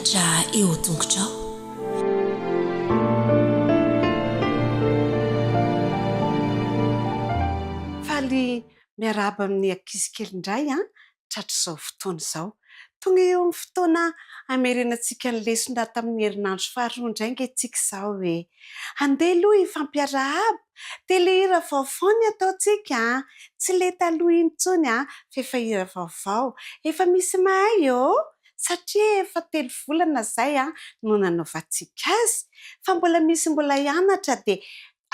Lanitra eo an-tongotrao. Faly miarahaba amin'ny ankizy kely indray an, tratr'izao fotoana izao. Tonga eo amin'ny fotoana hamerenantsika ny lesona tamin'ny herinandro faharoa indray ange tsika izao e. Andeha aloha hifampiarahaba, dia ilay hira vaovao ny ataontsika an, tsy ilay taloha intsony an, fa efa hira vaovao. Efa misy mahay ô! Satria efa telo volana izay an no nanaovantsika azy, fa mbola misy mbola hianatra dia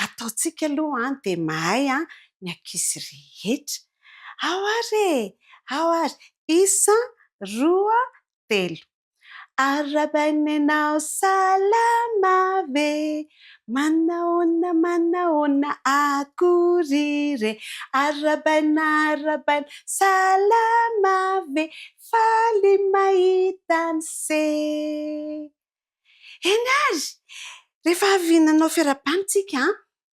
ataontsika aloha an dia mahay an ny ankizy rehetra. Ao ary e! Ao ary! Isa, roa, telo. Arahabaina ianao salama ve? Manahoana manahoana akory re? Arahabaina arahabaina salama ve? Faly mahita an'se. Eny ary! Rehefa avy nanao fiarahabana tsika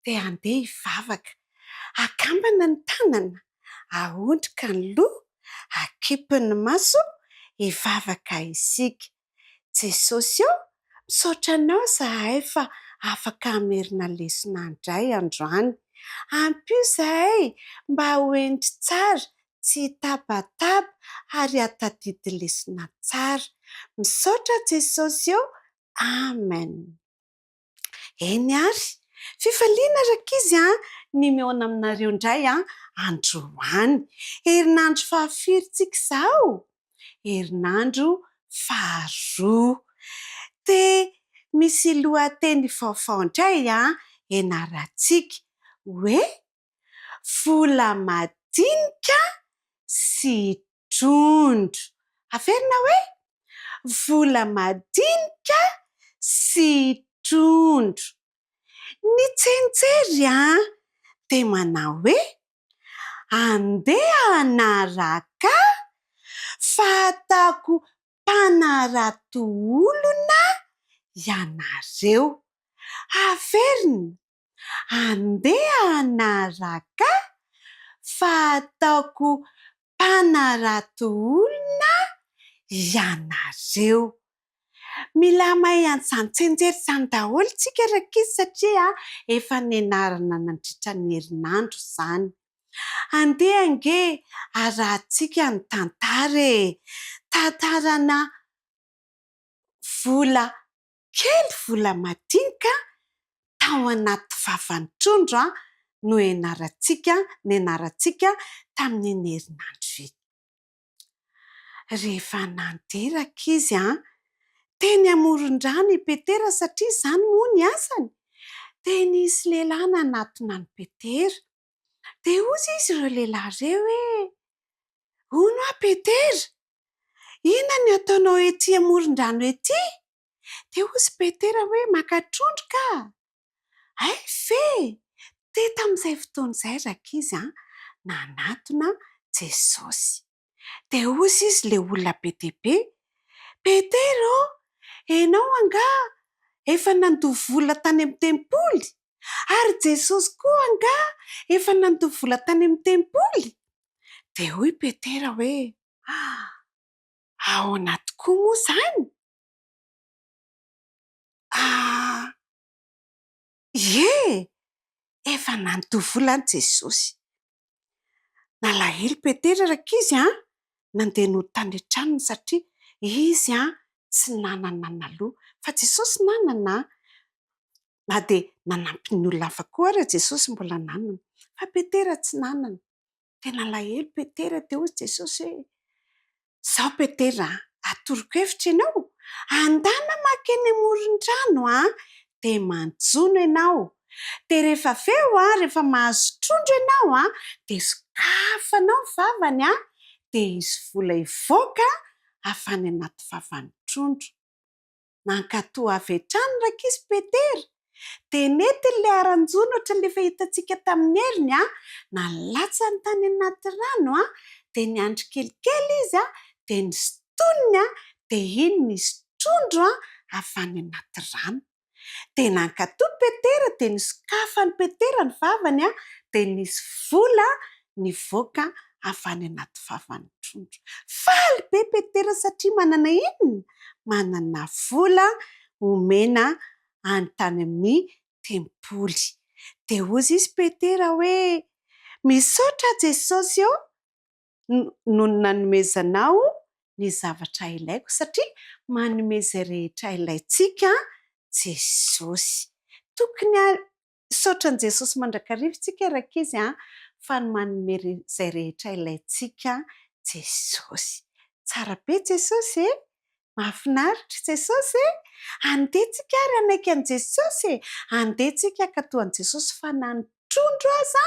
dia handeha hivavaka. Akambana ny tanana, ahondrika ny loha, akipy ny maso, hivavaka isika. Jesosy ô, misaotra Anao izahay fa afaka hamerina lesona indray androany. Ampio izahay mba ho hendry tsara, tsy hitabataba ary hahatadidy lesona tsara. Misaotra Jesosy ô! Amen. Eny ary! Fifaliana rankizy a! Ny mihaona aminareo indray a! Androany. Herinandro fahafiry tsika izao? Herinandro faharoa. Dia misy lohateny vaovao indray a! Ianarantsika. Hoe, vola madinika sy trondro. Averina hoe, vola madinika sy trondro. Ny tsenjery an, dia manao hoe, andeha hanaraka fa ataoko mpanarato olona ianareo. Averina, Andeha hanaraka fa ataoko mpanarato olona ianareo. Mila mahay an'izany tsianjery izany daholo tsika rankizy satria efa nianarana nandritra ny herinandro izany. Andeha ange arahantsika ny tantara e! Tantarana vola Kely vola madinika tao anaty vavan'ny trondro no ianarantsika nianarantsika tamin'iny herinandro iny. Rehefa nanteraka izy, teny amoron-drano i Petera satria izany moa ny asany, dia nisy lehilahy nanatona an'i Petera. Dia hoy izy ireo lehilahy ireo hoe, Hono aho Petera, inona ny ataonao ety amoron-drano ety? Dia hozy Petera hoe, Maka trondro ka! Hay ve! Dia tamin'izay fotoana izay rankizy an, nanatona Jesosy. Dia hozy izy ilay olona be dia be, Petera ô, ianao angaha efa nandoa vola tany amin'ny tempoly? Ary Jesosy koa angaha efa nandoa vola tany amin'ny tempoly? Dia hoy Petera hoe, Ahoana tokoa moa izany? Ah, ie, efa nandoa vola an'i Jesosy. Nalahelo Petera rankizy an, nandeha nody tany an-tranony satria izy an, tsy nanana naloa. Fa Jesosy nanana an, na dia nanampy ny olona hafa koa ary Jesosy mbola nanana. Fa Petera tsy nanana. Dia nalahelo Petera, dia hoy Jesosy hoe, Izao Petera a, atoroko hevitra ianao, andana mankeny amoron-drano a, dia manjono ianao. Dia rehefa avy eo a, rehefa mahazo trondro ianao a, dia sokafanao ny vavany a, dia hisy vola hivoaka avy any anaty vavan'ny trondro. Nankatò avy hatrany rankizy Petera. Dia nentiny ilay haran-jono ohatran'ilay efa hitantsika tamin'ny heriny, nalatsany tany anaty rano, dia niandry kelikely izy, dia nosintoniny, dia iny nisy trondro avy any anaty rano. Dia nankatò Petera, dia nosokafan'i Petera ny vavany, dia nisy vola nivoaka avy any anaty vavan'ny trondro. Faly be Petera satria manana inona? manana vola omena any tany amin'ny tempoly. Dia hozy izy Petera hoe, Misaotra Jesosy ô, noho ny nanomezanao ny zavatra ilaiko, satria manome izay rehetra ilaintsika Jesosy. Tokony hisaotra an'i Jesosy mandrakariva isika rankizy a, fa ny manome izay rehetra ilaintsika Jesosy. Tsara be Jesosy e! Mahafinaritra Jesosy e! Andeha tsika ary hanaiky an'i Jesosy e! Andeha tsika hankatò an'i Jesosy fa na ny trondro aza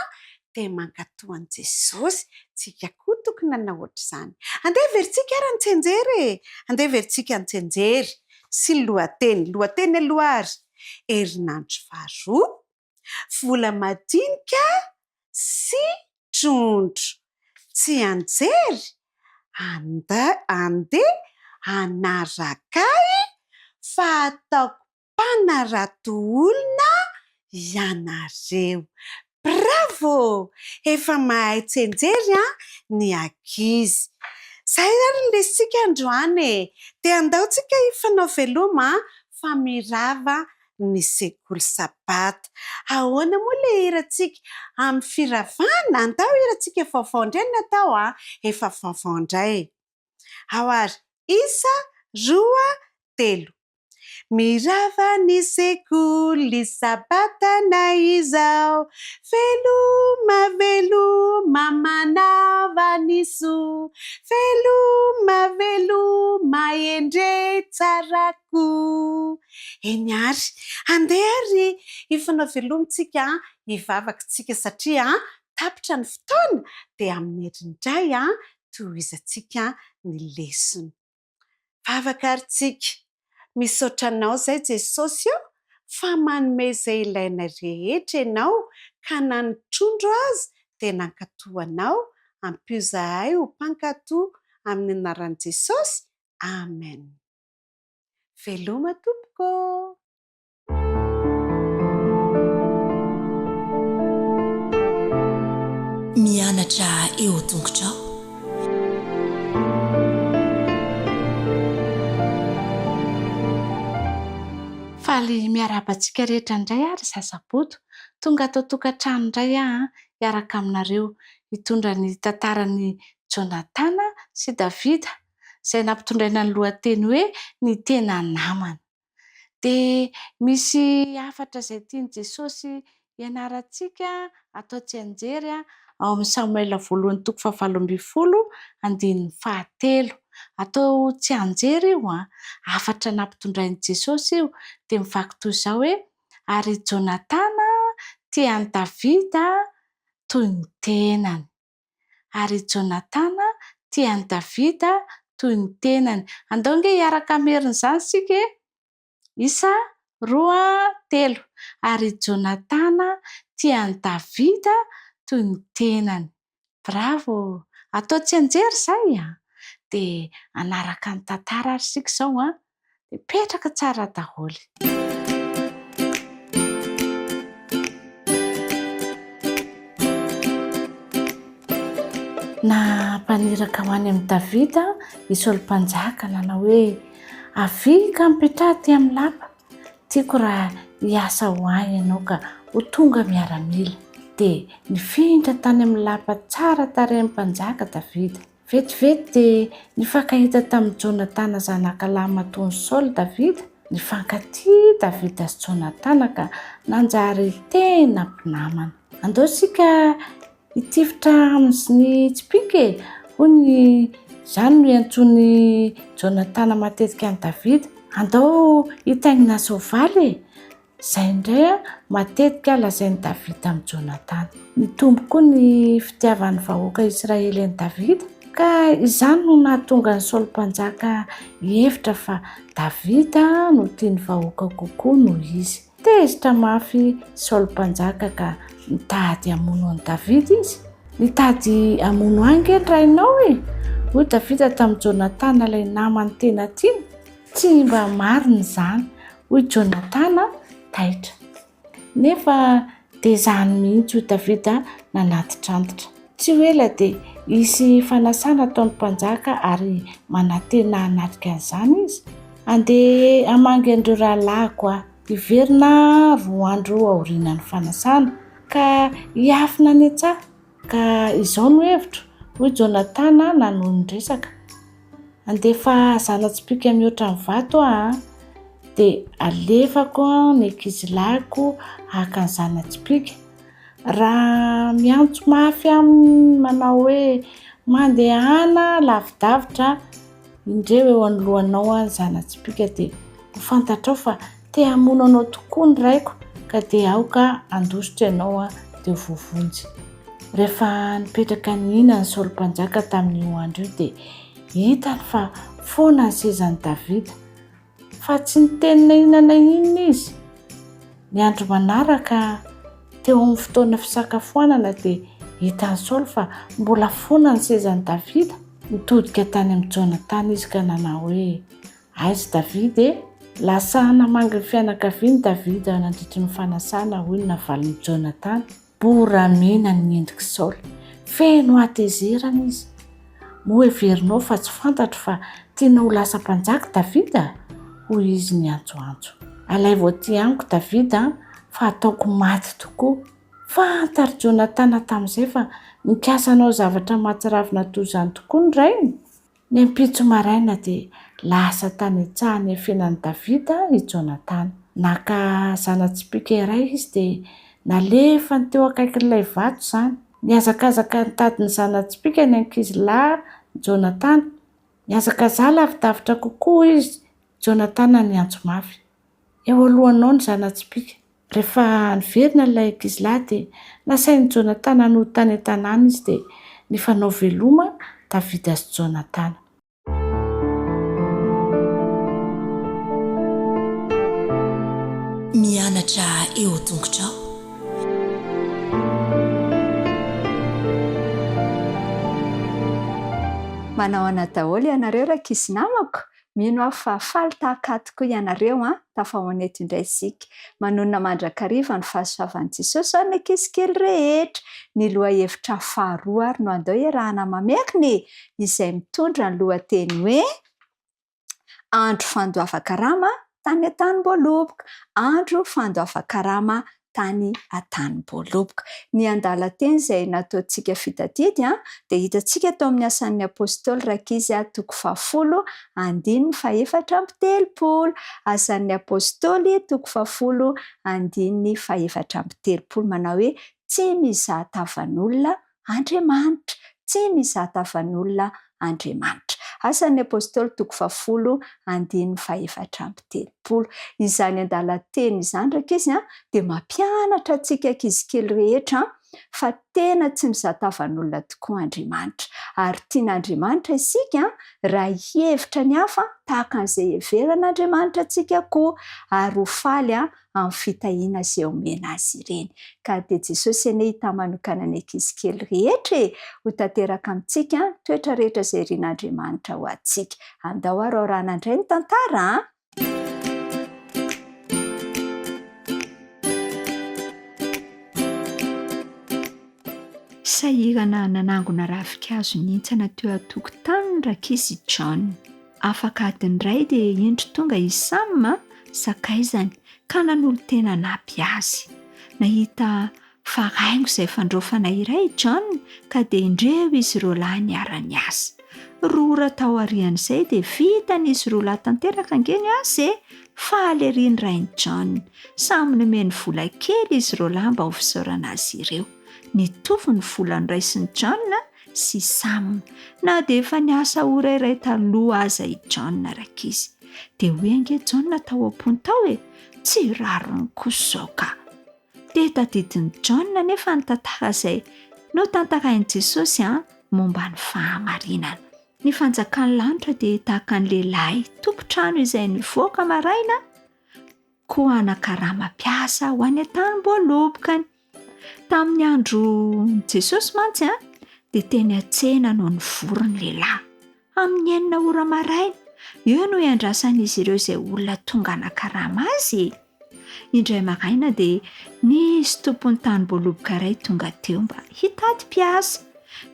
dia mankatò an'i Jesosy. Tsika koa tokony hanao ohatr'izany. Andeha heverintsika ary ny tsianjery e! Andeha heverintsika ny tsianjery sy ny lohateny. Lohateny aloha ary, herinandro faharoa, vola madinika sy trondro. Tsianjery, andeha hanaraka ahy fa ataoko mpanarato olona ianareo. Bravo! Efa mahay tsianjery an ny ankizy. Zay ary ny lesintsika androany e! Dia andao tsika hifanao veloma fa mirava ny sekoly sabata. Ahoana moa ilay hirantsika amin'ny firavahana? Andao hirantsika vaovao indray no atao an! Efa vaovao indray. Ao ary, isa, roa, telo. Mirava ny sekoly sabatana izao, veloma, veloma manava ny soa, veloma, veloma endrey tsara koa. Eny ary, andeha ary hifanao veloma tsika hivavaka tsika satria tapitra ny fotoana dia amin'ny heriny indray tohizantsika ny lesona. Vavaka ary tsika, misaotra anao izay Jesosy ô fa manome izay ilainay rehetra ianao ka na ny trondro aza dia nankatò anao, ampio zahay ho mpankatò amin'ny anaran'i Jesosy, Amen. Veloma tompoko ô! Mianatra eo tongotrao. Faly miarahaba antsika rehetra indray aho ry zazaboto. Tonga ato an-tokantrano indray aho hiaraka aminareo hitondra ny tantaran'i Jonatana sy Davida izay nampitondraina ny lohateny hoe Ny tena namana. Dia misy hafatra izay tian'i Jesosy hianarantsika atao tsianjery ao amin'ny Samoela voalohany toko fahavalo ambinifolo andininy fahatelo. Atao tsianjery io an! Hafatra nampitondrain'i Jesosy io dia mivaky toy izao hoe, Ary Jonatana tia an'i Davida toy ny tenany. Ary i Jonatana tia an'i Davida toy ny tenany. Andao ange hiaraka hamerina izany isika e! Isa, roa, telo. Ary i Jonatana tia an'i Davida toy ny tenany. Bravo! Atao tsianjery izay an! Dia hanaraka ny tantara ary isika izao an! Mipetraka tsara daholo. Nampaniraka ho any amin'i Davida i Saoly mpanjaka, nanao hoe, Avia ka mipetraha aty amin'ny lapa. Tiako raha hiasa ho ahy ianao ka ho tonga miaramila. Dia nifindra tany amin'ny lapa tsara tarehin'ny mpanjaka Davida. Vetivety dia nifankahita tamin'i Jonatana zanaka lahimatoan'i Saoly Davida. Nifankatia Davida sy Jonatana ka nanjary tena mpinamana. Andao isika hitifitra amin'ny tsipìka e! hoy ny, izany no iantsoan'i Jonatana matetika an'i Davida. Andao hitaingina soavaly e! Izay indray matetika lazain'i Davida amin'i Jonatana. Nitombo koa ny fitiavan'ny vahoaka Israely an'i Davida, ka izany no nahatonga an'i Saoly Mpanjaka hihevitra fa Davida no tian'ny vahoaka kokoa noho izy. Tezitra mafy Saoly Mpanjaka ka nitady hamono an'i Davida izy. Nitady hamono ahy ange ny rainao e! hoy Davida tamin'i Jonatana ilay namany tena tiany. Tsy mba marina izany, hoy Jonatana taitra. Nefa dia izany mihitsy, hoy Davida nanantitrantitra. Tsy ho ela dia hisy fanasana ataon'ny mpanjaka ary manantena hanatrika an'izany izy. Andeha hamangy an'ireo rahalahiko aho. Hiverina roa andro aorianan'ny fanasana, ka hiafina any an-tsaha. Ka izao no hevitro, hoy Jonatana nanohy ny resaka, Handefa zana-tsipìka mihoatra ny vato aho, dia alefako ny ankizilahiko haka ny zana-tsipìka. Raha miantso mafy aminy manao hoe, 'Mandehana lavidavitra Indreo eo anoloanao aho ny zana-tsipìka dia ho fantatrao fa te hamono anao tokoa ny raiko ka dia aoka handositra ianao dia ho voavonjy. Rehefa nipetraka nihinana Saoly mpanjaka tamin'io andro io dia hitany fa foana ny sezan'i Davida. Fa tsy niteny na inona na inona izy. Ny andro manaraka, teo amin'ny fotoana fisakafoanana, dia hitan'i Saoly fa mbola foana ny sezan'i Davida. Nitodika tany amin'i Jonatana izy ka nanao hoe, Aiza Davida e? Lasa namangy ny fianakaviany Davida nandritry ny fanasana, hoy ny navalin'i Jonatana. Boramena ny endrik'i Saoly. Feno hatezerana izy. Moa heverinao fa tsy fantatro fa tianao ho lasa mpanjaka Davida? hoy izy niantsoantso. Alaivo aty amiko Davida fa hataoko maty tokoa. Fantatr'i Jonatana tamin'izay fa nikasa hanao zavatra mahatsiravina toy izany tokoa ny rainy. Ny ampitso maraina dia lasa tany an-tsaha niafenan'i Davida i Jonatana. Naka zana-tsipìka iray izy dia nalefany teo akaikin'ilay vato izany. Nihazakazaka nitady ny zana-tsipìka ny ankizilahin'i Jonatana. Nihazakazaha lavidavitra kokoa hoy izy, Jonatana niantso mafy. Eo alohanao ny zana-tsipìka. Rehefa niverina ilay ankizilahy dia nasain'i Jonatana nody tany an-tanàna izy dia nifanao veloma Davida sy Jonatana. Mianatra eo an-tongotrao. Manao ahoana daholo ianareo rankizy namako? Mino aho fa faly tahaka ahy tokoa ianareo an! Tafahaona eto indray isika. Manonona mandrakariva ny fahasoavan'i Jesosy ho an'ny ankizy kely rehetra. Ny lohahevitra faharoa ary no andao iarahana mamerina e! Izay mitondra ny lohateny hoe, Andro fandoavan-karama tany an-tanim-boaloboka. Andro fandoavan-karama tany an-tanim-boaloboka. Ny andalan-teny izay nataontsika fitadidy dia hitantsika tao amin'ny Asan'ny Apostoly Rankizy toko fahafolo andininy fahefatra amby telopolo. Asan'ny Apostoly toko fahafolo andininy fahefatra amby telopolo manao hoe tsy mizaha tavan'olona Andriamanitra. Tsy mizaha tavan'olona Andriamanitra. Asan'ny Apostoly toko fahafolo andininy fahefatra amby telopolo. Izany andalan-teny izany rankizy dia mampianatra antsika ankizy kely rehetra fa tena tsy mizaha tavan'olona tokoa Andriamanitra. Ary tian'Andriamanitra isika raha hihevitra ny hafa tahaka an'izay heveran'Andriamanitra antsika koa ary ho faly amin'ny fitahiana izay omena azy ireny. Ka dia Jesosy anie hitahy manokana ny ankizy kely rehetra e! Ho tanteraka amintsika ny toetra rehetra izay irin'Andriamanitra ho antsika. Andao ary aorana indray ny tantara a! Sahirana nanangona ravinkazo nihintsana teo an-tokotany ny rankizy i John. Afaka adiny iray dia indro tonga i Sam, sakaizany, ka nanolo-tena hanampy azy. Nahita faraingo izay fandraofana iray i John ka dia indreo izy roa lahy niara-niasa. Roa ora taorian'izay dia vitan'izy roa lahy tanteraka ange ny asa e! Faly ery ny rain'i John. Samy nomeny vola kely izy roa lahy mba ho fisaorana azy ireo. Nitovy ny vola noraisin'i John sy Sam, na dia efa niasa ora iray taloha aza i John rankizy. Dia hoy ange John tao am-pony tao e, Tsy rariny kosa izao ka! Dia tadidin'i John anefa ny tantara izay notantarain'i Jesosy momba ny fahamarinana. Ny fanjakan'ny lanitra dia tahaka ny lehilahy tompon-trano izay nivoaka maraina koa hanakarama mpiasa ho any an-tanim-boalobokany. Tamin'ny andron'i Jesosy mantsy dia teny an-tsena no nivory ny lehilahy. Amin'ny enina ora maraina, eo no iandrasan'izy ireo izay olona tonga hanakarama azy e! Indray maraina dia nisy tompon'ny tanim-boaloboka iray tonga teo mba hitady mpiasa.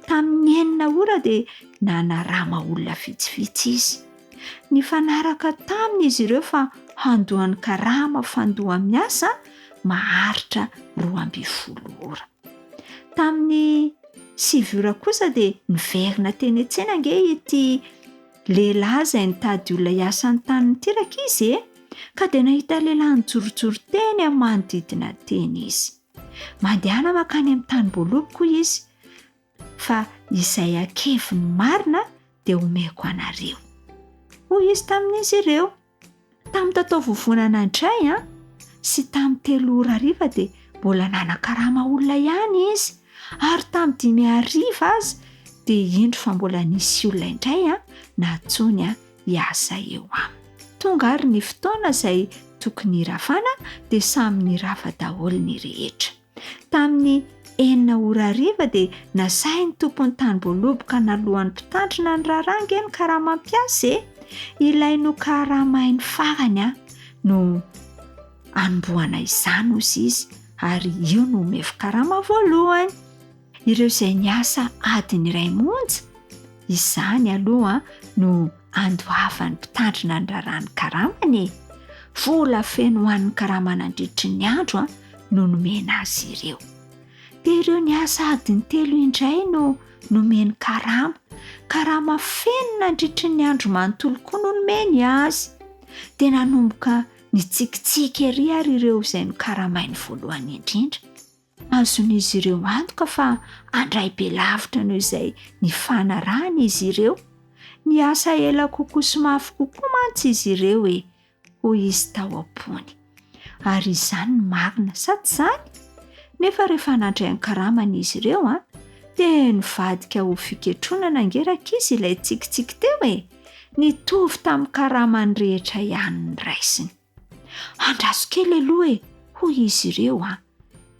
Tamin'ny enina ora dia nanarama olona vitsivitsy izy. Nifanaraka taminy izy ireo fa handoa ny karama fandoa miasa maharitra 12 ora. Tamin'ny sivy ora kosa dia niverina teny an-tsena ange ity lehilahy izay nitady olona hiasa ny taniny ity rankizy e! Ka dia nahita lehilahy nijorojoro teny amin'ny manodidina teny izy. Mandehana mankany amin'ny tanim-boaloboko hoy izy fa izay ankeviny marina dia omeko anareo. Hoy izy tamin'izy ireo. Tamin'ny tatao vovonana indray an, sy tamin'ny telo ora hariva dia mbola nanakarama olona ihany izy, ary tamin'ny dimy hariva aza dia indro fa mbola nisy olona indray an, nantsoiny an, hiasa eo aminy. Tonga ary ny fotoana izay tokony hiravana dia samy nirava daholo ny rehetra. Tamin'ny enina ora hariva dia nasain'ny tompon'ny tanim-boaloboka naloan'ny mpitandrina ny raharaha ange ny karama mpiasa e! Ilay nokaramainy farany an no anombohana izany hozy izy ary io no omevo karama voalohany. Ireo izay niasa adiny iray monja, izany aloha no andoavan'ny mpitandrina ny raharaha ny karamany e! Vola feno ho an'ny karama nandritry ny andro no nomena azy ireo. Dia ireo niasa adiny telo indray no nomeny karama, karama feno nandritry ny andro manontolo koa no nomeny azy. Dia nanomboka nitsikitsiky ery ary ireo izay nokaramainy voalohany indrindra. Azon'izy ireo antoka fa handray be lavitra noho izay nifanarahana izy ireo. Niasa ela kokoa sy mafy kokoa mantsy izy ireo e, hoy izy tao am-pony. Ary izany no marina, sa tsy izany? Nefa rehefa nandray ny karamany izy ireo an, dia nivadika ho fiketronana ange rankizy ilay tsikitsiky teo e! Nitovy tamin'ny karamany rehetra ihany ny raisiny. Andraso kely aloha e, hoy izy ireo an!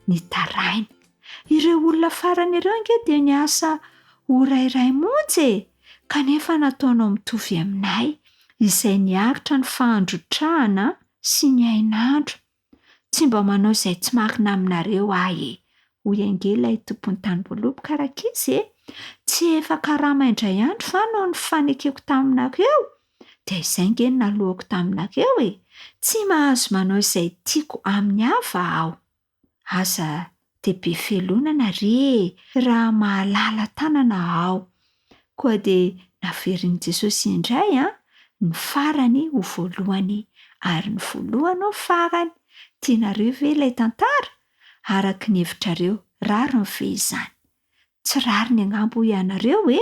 Nitaraina. Ireo olona farany ireo ange dia niasa ora iray monja e! Kanefa nataonao mitovy aminay, izay niaritra ny fahandrotrahana sy ny hainandro. Tsy mba manao izay tsy marina aminareo aho e! Hoy ange ilay tompon'ny tanimboaloboka rankizy e! Tsy efa karama indray andro va no nifanekeko taminareo? Dia izay nge no naloako taminareo e! Tsy mahazo manao izay tiako amin'ny hafa aho. Aza dia be felonana re e! Raha mahalala tanana aho. Koa dia naverin'i Jesosy indray an, ny farany ho voalohany ary ny voalohany ho farany. Tianareo ve ilay tantara? Araka ny hevitrareo, rariny ve izany? Tsy rariny angamba hoy ianareo e!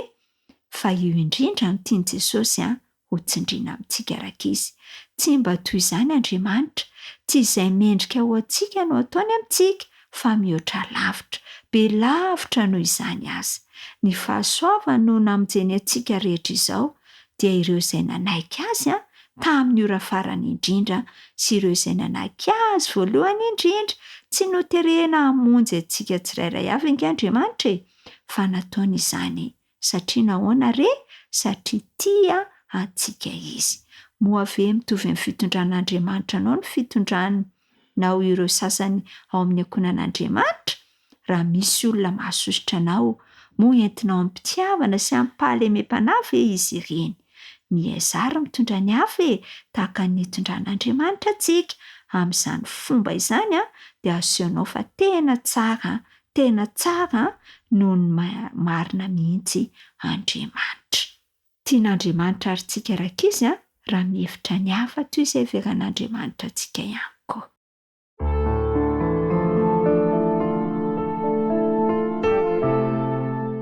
Fa io indrindra no tian'i Jesosy an ho tsindriana amintsika rankizy. Tsy mba toy izany Andriamanitra, tsy izay mendrika ho antsika no ataony amintsika fa mihoatra lavitra, be lavitra noho izany aza. Ny fahasoavany no namonjeny antsika rehetra izao, dia ireo izay nanaiky Azy an tamin'ny ora farany indrindra sy ireo izay nanaiky Azy voalohany indrindra. Tsy noterena hamonjy antsika tsirairay avy ange Andriamanitra e! Fa nataony izany satria nahoana re? Satria tia antsika Izy. Moa ve mitovy amin'ny fitondran'Andriamanitra anao ny fitondranao ireo sasany ao amin'ny ankohonan'Andriamanitra? Raha misy olona mahasosotra anao, moa entinao amim-pitiavana sy amim-pahalemem-panahy ve izy ireny? Miezaha ary mitondra ny hafa e, tahaka ny nitondran'Andriamanitra antsika. Amin'izany fomba izany dia asehonao fa tena tsara, tena tsara noho ny marina mihitsy Andriamanitra. Tian'Andriamanitra àry tsika rankizy raha mihevitra ny hafa toy izay heveran'Andriamanitra antsika ihany koa.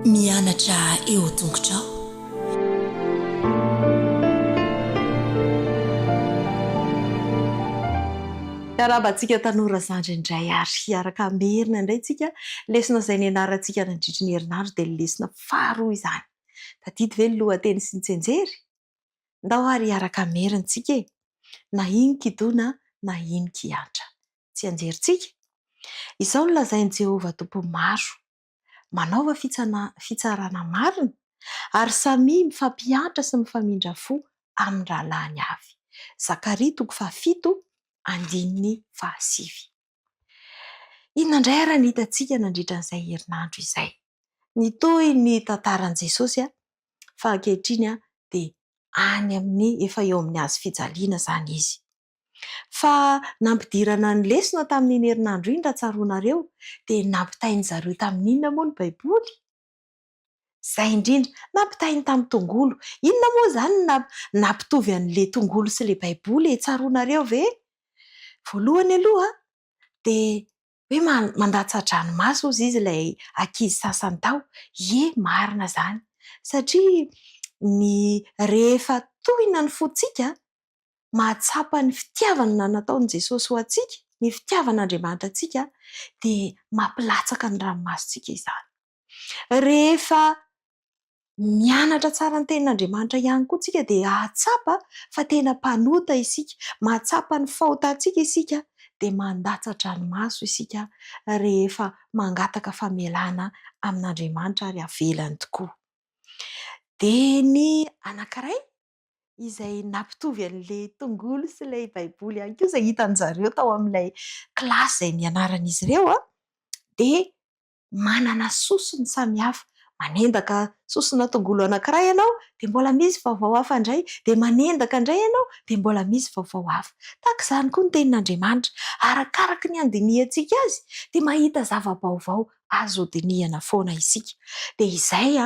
Mianatra eo tongotrao. Miarahaba antsika tanora zandry indray ary hiaraka hamerina indray tsika lesona izay nianarantsika nandritry ny herinandro dia ny lesona faharoa izany. Tadidy ve ny lohateny sy ny tsianjery? Ndao ary hiaraka hamerina tsika e! Na inon-kidona na inon-kiantra. Tsianjerintsika? Izao no lazain'i Jehovah Tompon'ny maro, Manaova fitsarana marina, ary samia mifampiantra sy mifamindra fo amin'ny rahalahiny avy. Zakaria toko fahafito, andininy fahasivy. Inona indray ary no hitantsika nandritra an'izay herinandro izay? Nitohy ny tantaran'i Jesosy fa ankehitriny dia Any amin'ny, efa eo amin'ny hazo fijaliana izany izy. Fa nampidirana ny lesona tamin'iny herinandro iny raha tsaroanareo dia nampitain'ny zareo tamin'ny inona moa ny baiboly? Izay indrindra, nampitainy tamin'ny tongolo. Inona moa izany no nampitovy an'ilay tongolo sy ilay baiboly e? Tsaroanareo ve? Voalohany aloha dia hoe mandatsa-dranomaso hozy izy ilay ankizy sasany tao. Ie, marina izany. Satria ny rehefa tohina ny fontsika, mahatsapa ny fitiavana nataon'i Jesosy ho antsika, ny fitiavan'Andriamanitra antsika, dia mampilatsaka ny ranomasontsika izany. Rehefa mianatra tsara ny Tenin'Andriamanitra ihany koa tsika dia hahatsapa fa tena mpanota isika, mahatsapa ny fahotantsika isika dia mandatsa-dranomaso isika rehefa mangataka famelana amin'Andriamanitra ary avelany tokoa. Dia ny anankiray izay nampitovy an'ilay tongolo sy ilay baiboly ihany koa izay hitan-jareo tao amin'ilay kilasy izay nianaran'izy ireo dia manana sosony samihafa. Manendaka sosona tongolo anankiray ianao dia mbola misy vaovao hafa indray, dia manendaka indray ianao dia mbola misy vaovao hafa. Tahaka izany koa ny Tenin'Andriamanitra. Arakaraka ny handinihantsika azy dia mahita zava-baovao azo hodinihana foana isika. Dia izay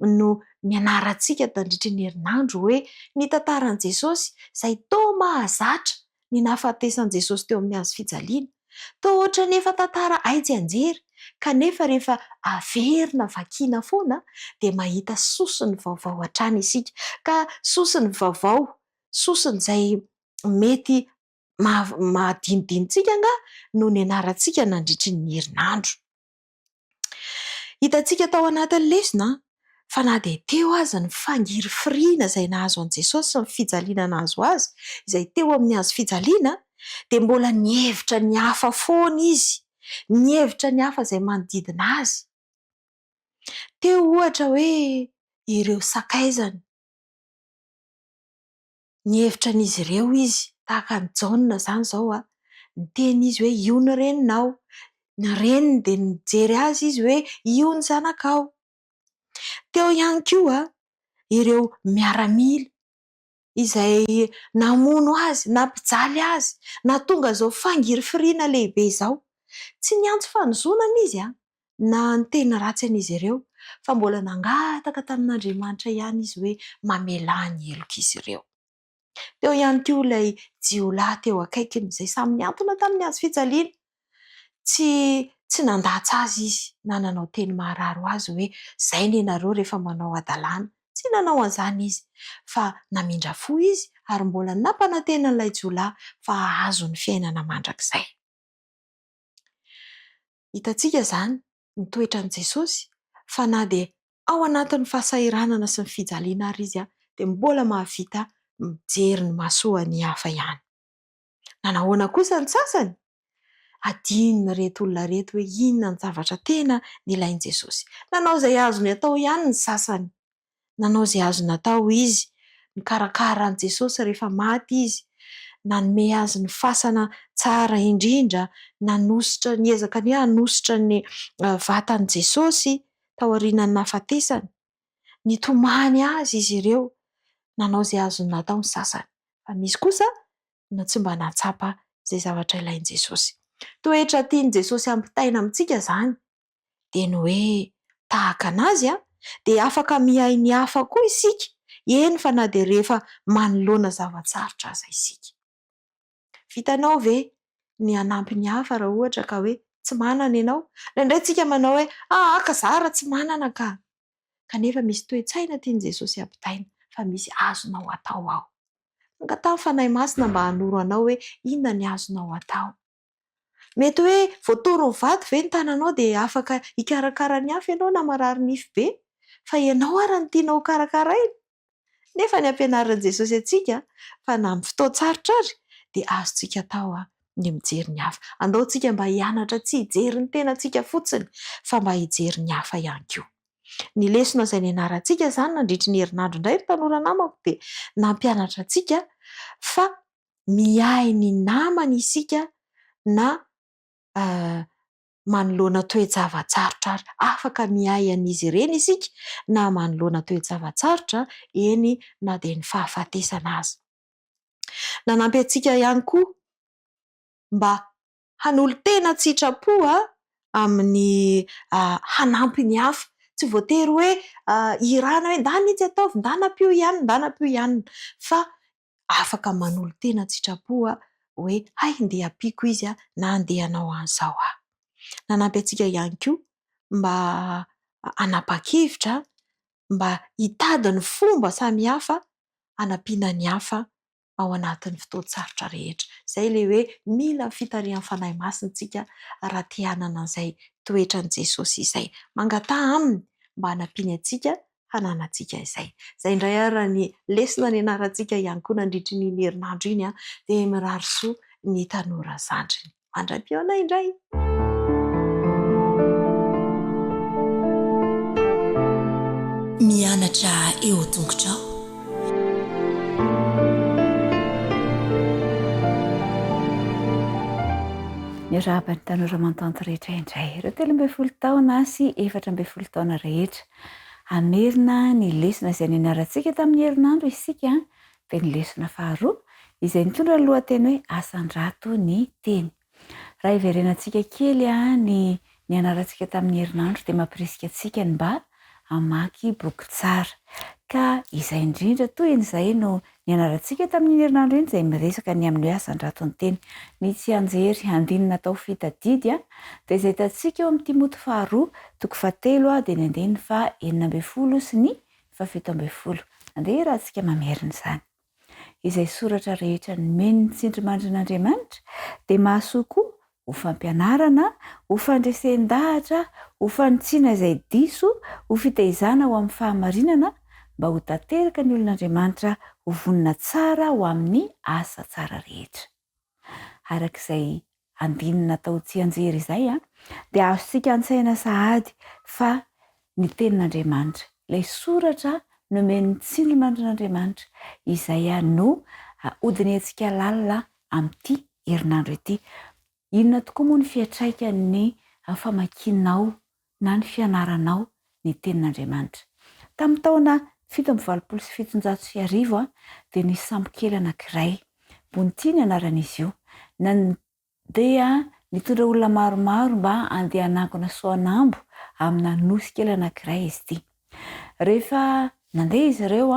no nianarantsika tandritry ny herinandro hoe ny tantaran'i Jesosy izay toa mahazatra ny nahafatesan'i Jesosy teo amin'ny hazo fijaliana. Toa ohatran'ny efa tantara hay tsianjery, kanefa rehefa averina vakiana foana dia mahita sosony vaovao hatrany isika. Ka sosony vaovao, sosony izay mety mahadinidinintsika angaha no nianarantsika nandritry ny herinandro. Hitantsika tao anatin'ny lesona fa na dia teo aza ny fangirifiriana izay nahazo an'i Jesosy sy ny fijaliana nahazo azy, izay teo amin'ny hazo fijaliana, dia mbola nihevitra ny hafa foana izy, nihevitra ny hafa izay manodidina azy. Teo ohatra hoe ireo sakaizany. Nihevitra an'izy ireo izy, tahaka an'i Jaona izany izao an, niteny izy hoe io ny reninao, ny reniny dia nijery azy izy hoe io ny zanakao. Teo ihany koa ireo miaramila izay namono azy, nampijaly azy, nahatonga izao fangirifiriana lehibe izao. Tsy niantso fanozonana izy an, na niteny ratsy an'izy ireo, fa mbola nangataka tamin'Andriamanitra ihany izy hoe mamelà ny helok'izy ireo. Teo ihany koa ilay jiolahy teo akaikiny izay samy nihantona tamin'ny hazo fijaliana. Tsy tsy nandatsa azy izy na nanao teny maharary ho azy hoe izay ny anareo rehefa manao hadalana. Tsy nanao an'izany izy fa namindra fo izy ary mbola nampanantena an'ilay jiolahy fa hahazo ny fiainana mandrakizay. Hitantsika izany ny toetran'i Jesosy fa na dia ao anatin'ny fahasahiranana sy ny fijaliana ary izy dia mbola mahavita mijery ny mahasoa ny hafa ihany. Nanahoana kosa ny sasany? Adinon'ireto olona ireto hoe inona ny zavatra tena nilain'i Jesosy. Nanao izay azony atao ihany ny sasany. Nanao izay azo natao izy, nikarakara an'i Jesosy rehefa maty izy, nanome azy ny fasana tsara indrindra, nanositra, niezaka ny hoe hanositra ny vatan'i Jesosy taorian'ny nahafatesany. Nitomany azy izy ireo, nanao izay azony natao ny sasany. Fa misy kosa no tsy mba nahatsapa izay zavatra ilain'i Jesosy. Toetra tian'i Jesosy hampitaina amintsika izany. dia ny hoe tahaka an'azy dia afaka miahy ny hafa koa isika, eny fa na dia rehefa manoloana zava-tsarotra aza isika. Vitanao ve ny hanampy ny hafa raha ohatra ka hoe tsy manana ianao? Indraindray isika manao hoe aa ka za raha tsy manana ka! Kanefa misy toe-tsaina tian'i Jesosy hampitaina fa misy azonao atao ao. Angataho ny Fanahy Masina mba hanoro anao hoe inona ny azonao atao. Mety hoe voatoron'ny vady ve ny tananao dia afaka hikarakara ny hafa ianao na marary nify be? Fa ianao ara no tianao hokarakaraina? Nefa ny ampianarin'i Jesosy antsika fa na amin'ny fotoan-tsarotra ary dia azontsika atao ny mijery ny hafa. Andao tsika mba hianatra tsy hijery ny tenantsika fotsiny fa mba hijery ny hafa ihany koa. Ny lesona izay nianarantsika izany nandritry ny herinandro indray ry tanora namako dia nampianatra antsika fa miahy ny namana isika na. manoloana toe-java-tsarotra ary afaka miahy an'izy ireny isika na manoloana toe-java-tsarotra, eny na dia ny fahafatesana aza. Nanampy antsika ihany koa mba hanolo-tena an-tsitrapo amin'ny hanampy ny hafa. Tsy voatery hoe hirana hoe ndana itsy ataovy, ndana ampio i anona, ndana ampio i anona fa afaka manolo-tena an-tsitrapo hoe hay ndeha ampiako izy na ndeha hanao an'izao aho. Nanampy antsika ihany koa mba hanapa-kevitra mba hitady ny fomba samihafa hanampiana ny hafa ao anatin'ny fotoan-tsarotra rehetra. Izay ilay hoe mila ny fitarihan'ny Fanahy Masina isika raha te hanana an'izay toetran'i Jesosy izay. Mangataha Aminy mba hanampiany antsika hananantsika izay. Izay indray ary raha ny lesona nianarantsika ihany koa nandritry ny iny herinandro iny dia mirary soa ny tanora zandriny. Mandra-pihaona indray! Mianatra eo tongotrao. Miarahaba ny tanora aman-tanty rehetra indray. Ireo 13 taona sy 14 taona rehetra. Hamerina ny lesona izay nianarantsika tamin'ny herinandro isika dia ny lesona faharoa izay nitondra ny lohateny hoe Asandrato ny teny. Raha hiverenantsika kely ny nianarantsika tamin'ny herinandro dia mampirisika antsika ny mba hamaky boky tsara. Ka izay indrindra tohin'izay no nianarantsika tamin'iny herinandro iny izay miresaka ny amin'ny hoe Asandrato ny teny. Ny tsianjery andininy natao fitadidy dia izay hitantsika eo amin'ny Timoty faharoa toko fahatelo dia ny andininy faha 16 sy ny Faha 17. Andeha hiarahantsika mamerina izany. Izay soratra rehetra nomen'ny tsindrimandrin'Andriamanitra dia mahasoa koa ho fampianarana, ho fandresen-dahatra, ho fanitsiana izay diso, ho fitaizana ho amin'ny fahamarinana, mba ho tanteraka ny olon'Andriamanitra ho vonona tsara ho amin'ny asa tsara rehetra. Araka izay andininy natao tsianjery izay dia azontsika an-tsaina sahady fa ny Tenin'Andriamanitra, ilay soratra nomen'ny tsindrimandrin'Andriamanitra, izay no hodinihantsika lalina amin'ity herinandro ity. Inona tokoa moa ny fiantraikan'ny famakianao na ny fianaranao ny Tenin'Andriamanitra? Tamin'ny taona 1787 dia nisy sambo kely anankiray, Bounty ny anaran'izy io, nandeha nitondra olona maromaro mba handeha hanangona soanambo amina nosy kely anankiray izy ity. Rehefa nandeha izy ireo,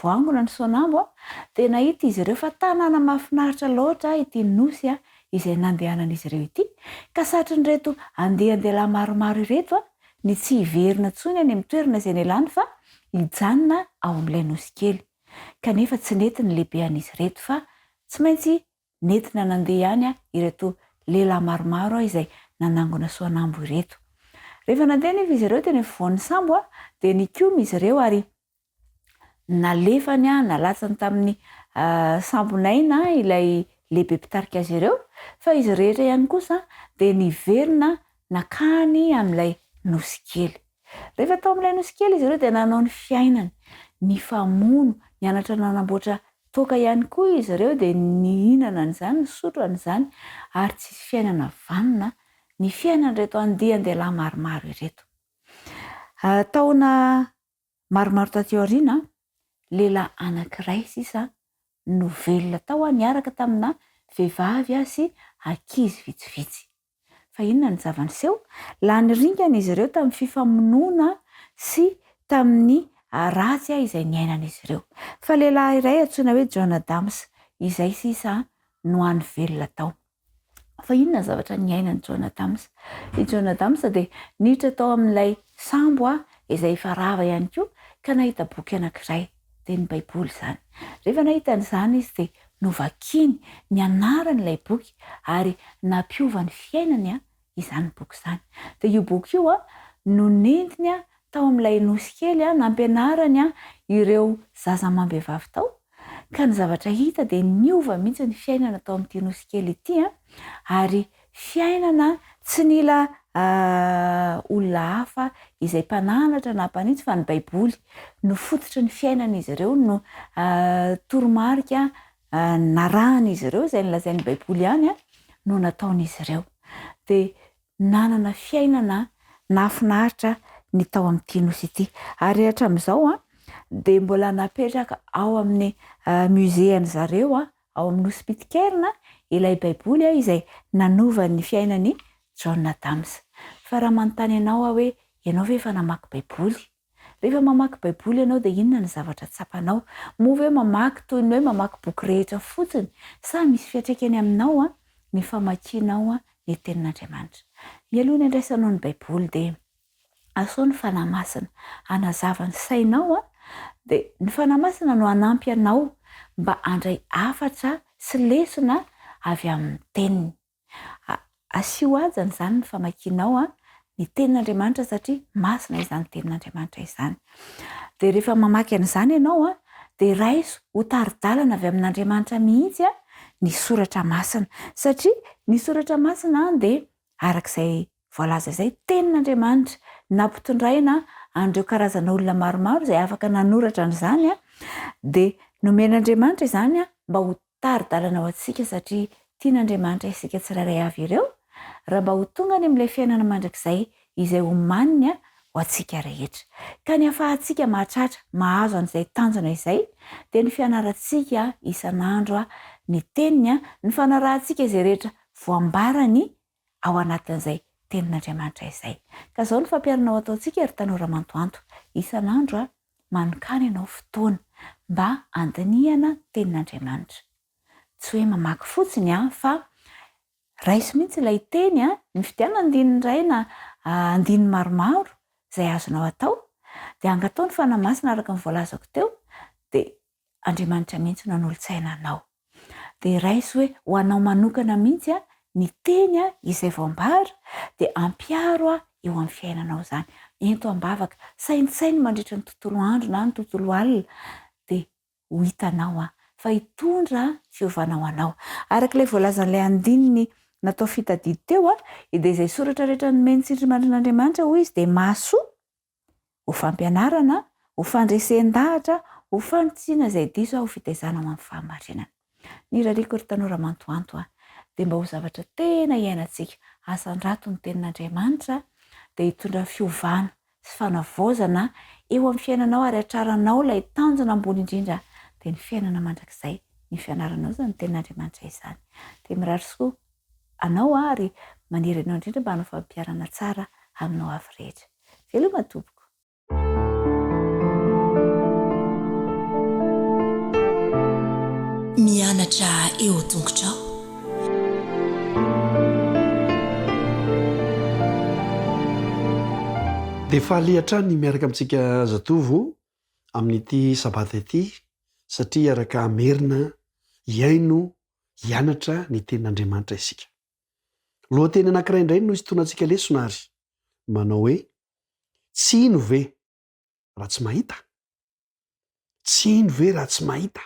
voangona ny soanambo, dia nahita izy ireo fa tanàna mahafinaritra loatra ity nosy izay nandehanan'izy ireo ity, ka satrin'ireto andian-dehilahy maromaro ireto ny tsy hiverina intsony any amin'ny toerana izay nialany fa hijanona ao amin'ilay nosy kely. Kanefa tsy nety ny lehibean'izy ireto fa tsy maintsy Nentina nandeha ihany ireto lehilahy maromaro izay nanangona soanambo ireto. Rehefa nandeha anefa izy ireo teny afovoan'ny sambo dia nikomy izy ireo ary nalefany, nalatsany tamin'ny sambon'aina ilay lehibe mpitarika azy ireo, fa izy rehetra ihany kosa dia niverina nankany amin'ilay nosy kely. Rehefa tao amin'ilay nosy kely izy ireo dia nanao ny fiainany, nifamono, nianatra nanamboatra toaka ihany koa izy ireo dia nihinana an'izany, nisotro an'izany ary tsisy fiainana vanona ny fiainan'ireto andian-dehilahy maromaro ireto. Taona maromaro taty aoriana, lehilahy anankiray sisa no velona tao niaraka tamina vehivavy sy ankizy vitsivitsy. Fa inona no zava-niseho? Lany ringana izy ireo tamin'ny fifamonoana sy tamin'ny ratsy izay niainan'izy ireo. Fa lehilahy iray antsoina hoe John Adams izay sisa no hany velona tao. Fa inona ny zavatra niainan'i John Adams? I John Adams dia niditra tao amin'ilay sambo izay efa rava ihany koa ka nahita boky anankiray. dia ny Baiboly izany. Rehefa nahita an'izany izy dia novakiny, nianarany ilay boky ary nampiova ny fiainany izany boky izany. Dia io boky io no nentiny tao amin'ilay nosy kely nampianarany ireo zaza amam-behivavy tao, ka ny zavatra hita dia niova mihitsy ny fiainana tao amin'ity nosy kely ity ary Fiainana tsy nila olona hafa izay mpananatra na mpanitsy fa ny Baiboly no fototry ny fiainan'izy ireo no toromarika narahan'izy ireo, izay nolazain'ny Baiboly ihany no nataon'izy ireo. Dia. nanana fiainana nahafinaritra ny tao amin'ity nosy ity. Ary hatramin'izao dia mbola napetraka ao amin'ny musée an-dry zareo ao amin'ny nosy Pitcairn ilay Baiboly izay nanova ny fiainan'i John Adams. Fa raha manontany anao aho hoe ianao ve efa namaky Baiboly? Rehefa mamaky Baiboly ianao dia inona ny zavatra tsapanao? Moa ve mamaky toy ny hoe mamaky boky rehetra fotsiny sa misy fiantraikany aminao ny famakianao ny Tenin'Andriamanitra? Mialoha ny handraisanao ny Baiboly dia asao ny Fanahy Masina hanazava ny sainao dia ny Fanahy Masina no hanampy anao mba handray hafatra sy lesona avy amin'ny Teniny. Asio hajany izany ny famakianao ny Tenin'Andriamanitra satria masina izany Tenin'Andriamanitra izany. Dia rehefa mamaky an'izany ianao dia raiso ho tari-dalana avy amin'Andriamanitra mihitsy ny Soratra Masina satria ny Soratra Masina dia araka izay voalaza izay, Tenin'Andriamanitra nampitondraina an'ireo karazana olona maromaro izay afaka nanoratra an'izany dia nomen'Andriamanitra izany mba ho tari-dalana ho antsika satria tian'Andriamanitra isika tsirairay avy ireo raha mba ho tonga any amin'ilay fiainana mandrakizay izay omaniny ho antsika rehetra. Ka ny ahafahantsika mahatratra, mahazo an'izay tanjona izay dia ny fianarantsika isan'andro ny Teniny, ny fanarahantsika izay rehetra voambarany ao anatin'izay Tenin'Andriamanitra izay. Ka izao no fampiharana ho ataontsika ry tanora mantoanto, isan'andro manokàna ianao fotoana mba handinihana ny Tenin'Andriamanitra. Tsy hoe mamaky fotsiny an, fa raiso mihitsy ilay teny an, mifidiana andininy iray na andininy maromaro izay azonao atao, dia angataho ny Fanahy Masina araka ny voalazako teo, dia Andriamanitra mihitsy no hanolo-tsaina anao. Dia raiso hoe ho anao manokana mihitsy ny teny izay voambara, dia ampiharo eo amin'ny fiainanao izany. Ento am-bavaka, saintsaino mandritra ny tontolo andro na ny tontolo alina, dia ho hitanao fa hitondra fiovana ho anao. Araka ilay voalazan'ilay andininy natao fitadidy teo, dia izay soratra rehetra nomen'ny tsindrimandrin'Andriamanitra, hoy izy, dia mahasoa ho fampianarana, ho fandresen-dahatra, ho fanitsiana izay diso, ho fitaizana ho amin'ny fahamarinana. Ny irariako ry tanora mantoanto a, dia mba ho zavatra tena iainantsika, asandrato ny tenin'Andriamanitra, dia hitondra fiovana sy fanavaozana eo amin'ny fiainanao ary hatraranao ilay tanjona ambony indrindra, dia ny fiainana mandrakizay, ny fianaranao izany tenin'Andriamanitra izany. Dia mirary soa anao aho ary maniry anao indrindra mba hanao fampiharana tsara aminao avy rehetra. Veloma tompoko. Mianatra eo tongotrao. Dia faly hatrany miaraka amintsika zatovo amin'ity sabata ity satria hiaraka hamerina hihaino hianatra ny Tenin'Andriamanitra isika. Lohateny anankiray indray no hisintonantsika lesona ary manao hoe, Tsy hino ve raha tsy mahita? Tsy hino ve raha tsy mahita?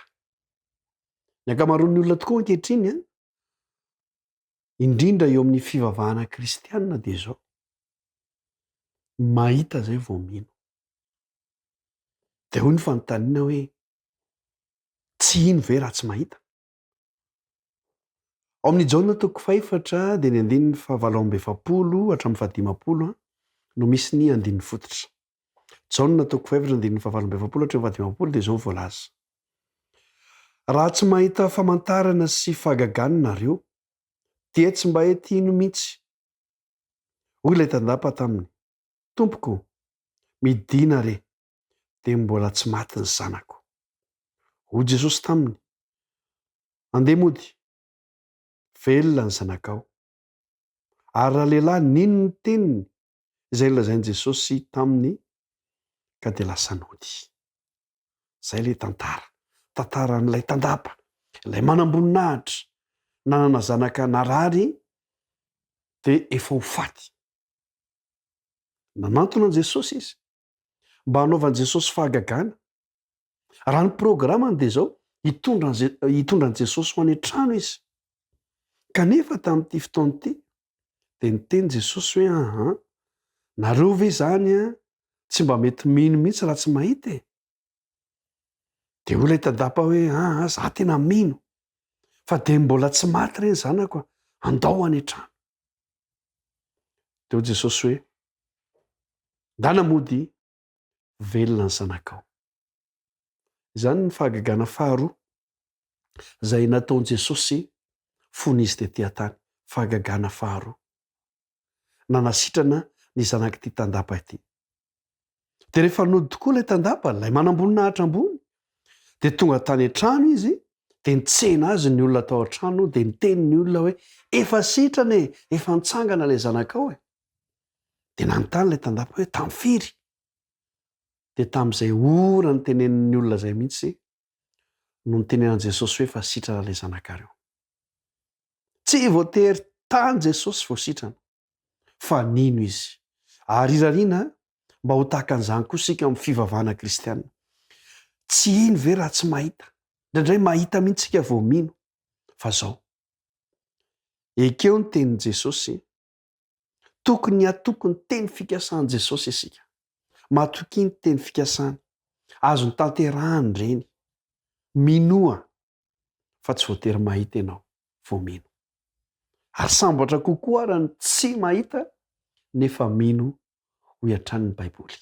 Ny ankamaroan'ny olona tokoa ankehitriny an, indrindra eo amin'ny fivavahana kristianina dia izao, mahita izay vao mino. Dia hoy ny fanontaniana hoe, Tsy hino ve raha tsy mahita? Ao amin'ny Jaona toko fahefatra dia ny andininy fahavalo amby 40 hatramin'ny fahadimampolo no misy ny andininy fototra. Jaona toko fahefatra andininy fahavalo amby 40 hatramin'ny fahadimampolo dia izao no voalaza, Raha tsy mahita famantarana sy fahagagana nareo, dia tsy mba hety hino mihitsy. Hoy ilay tandapa taminy, Tompoko, midìna re, dia mbola tsy maty ny zanako. Hoy Jesosy taminy, Andeha mody, velona ny zanakao. Ary ralehilahy nino ny teniny izay nolazain'i Jesosy taminy ka dia lasa nody. Izay ilay tantara. Tantaran'ilay tandapa, ilay manamboninahitra, nanana zanaka narary dia efa ho faty. Nanantona an'i Jesosy izy mba hanaovan'i Jesosy fahagagana. Raha ny programany dia izao, hitondra hitondra an'i Jesosy ho any an-trano izy. Kanefa tamin'ity fotoana ity dia niteny Jesosy hoe aha, nareo ve izany an, tsy mba mety mino mihitsy raha tsy mahita e? Dia hoy ilay tandapa hoe aha, za tena mino, fa dia mbola tsy maty re ny zanako, andao any an-trano. Dia hoy Jesosy hoe, Ndana mody, velona ny zanakao. Izany ny fahagagana faharoa izay nataon'i Jesosy fony izy tetỳ an-tany. Fahagagana faharoa. Nanasitrana ny zanak'ity tandapa ity. Dia rehefa nody tokoa ilay tandapa, ilay manamboninahitra ambony, dia tonga tany an-trano izy, dia nitsena azy ny olona tao an-trano, dia niteny ny olona hoe, efa sitrana e, efa nitsangana ilay zanakao e. Dia nanontany ilay tandapa hoe, tamin'ny firy? Dia tamin'izay ora nitenenin'ny olona izay mihitsy no nitenenan'i Jesosy hoe efa sitrana ilay zanakareo. Tsy voatery tany Jesosy vao sitrana, fa nino izy. Ary irariana mba ho tahaka an'izany koa isika amin'ny fivavahana kristiana. Tsy hino ve raha tsy mahita? Indraindray mahita mihitsy isika vao mino. Fa izao, ekeo ny tenin'i Jesosy, Tokony hatoky ny teny fikasan'i Jesosy isika. Matokia ny teny fikasany. Azony tanterahana ireny. Minoa fa tsy voatery mahita ianao vao mino. Ary sambatra kokoa ara ny tsy mahita nefa mino hoy hatrany ny Baiboly.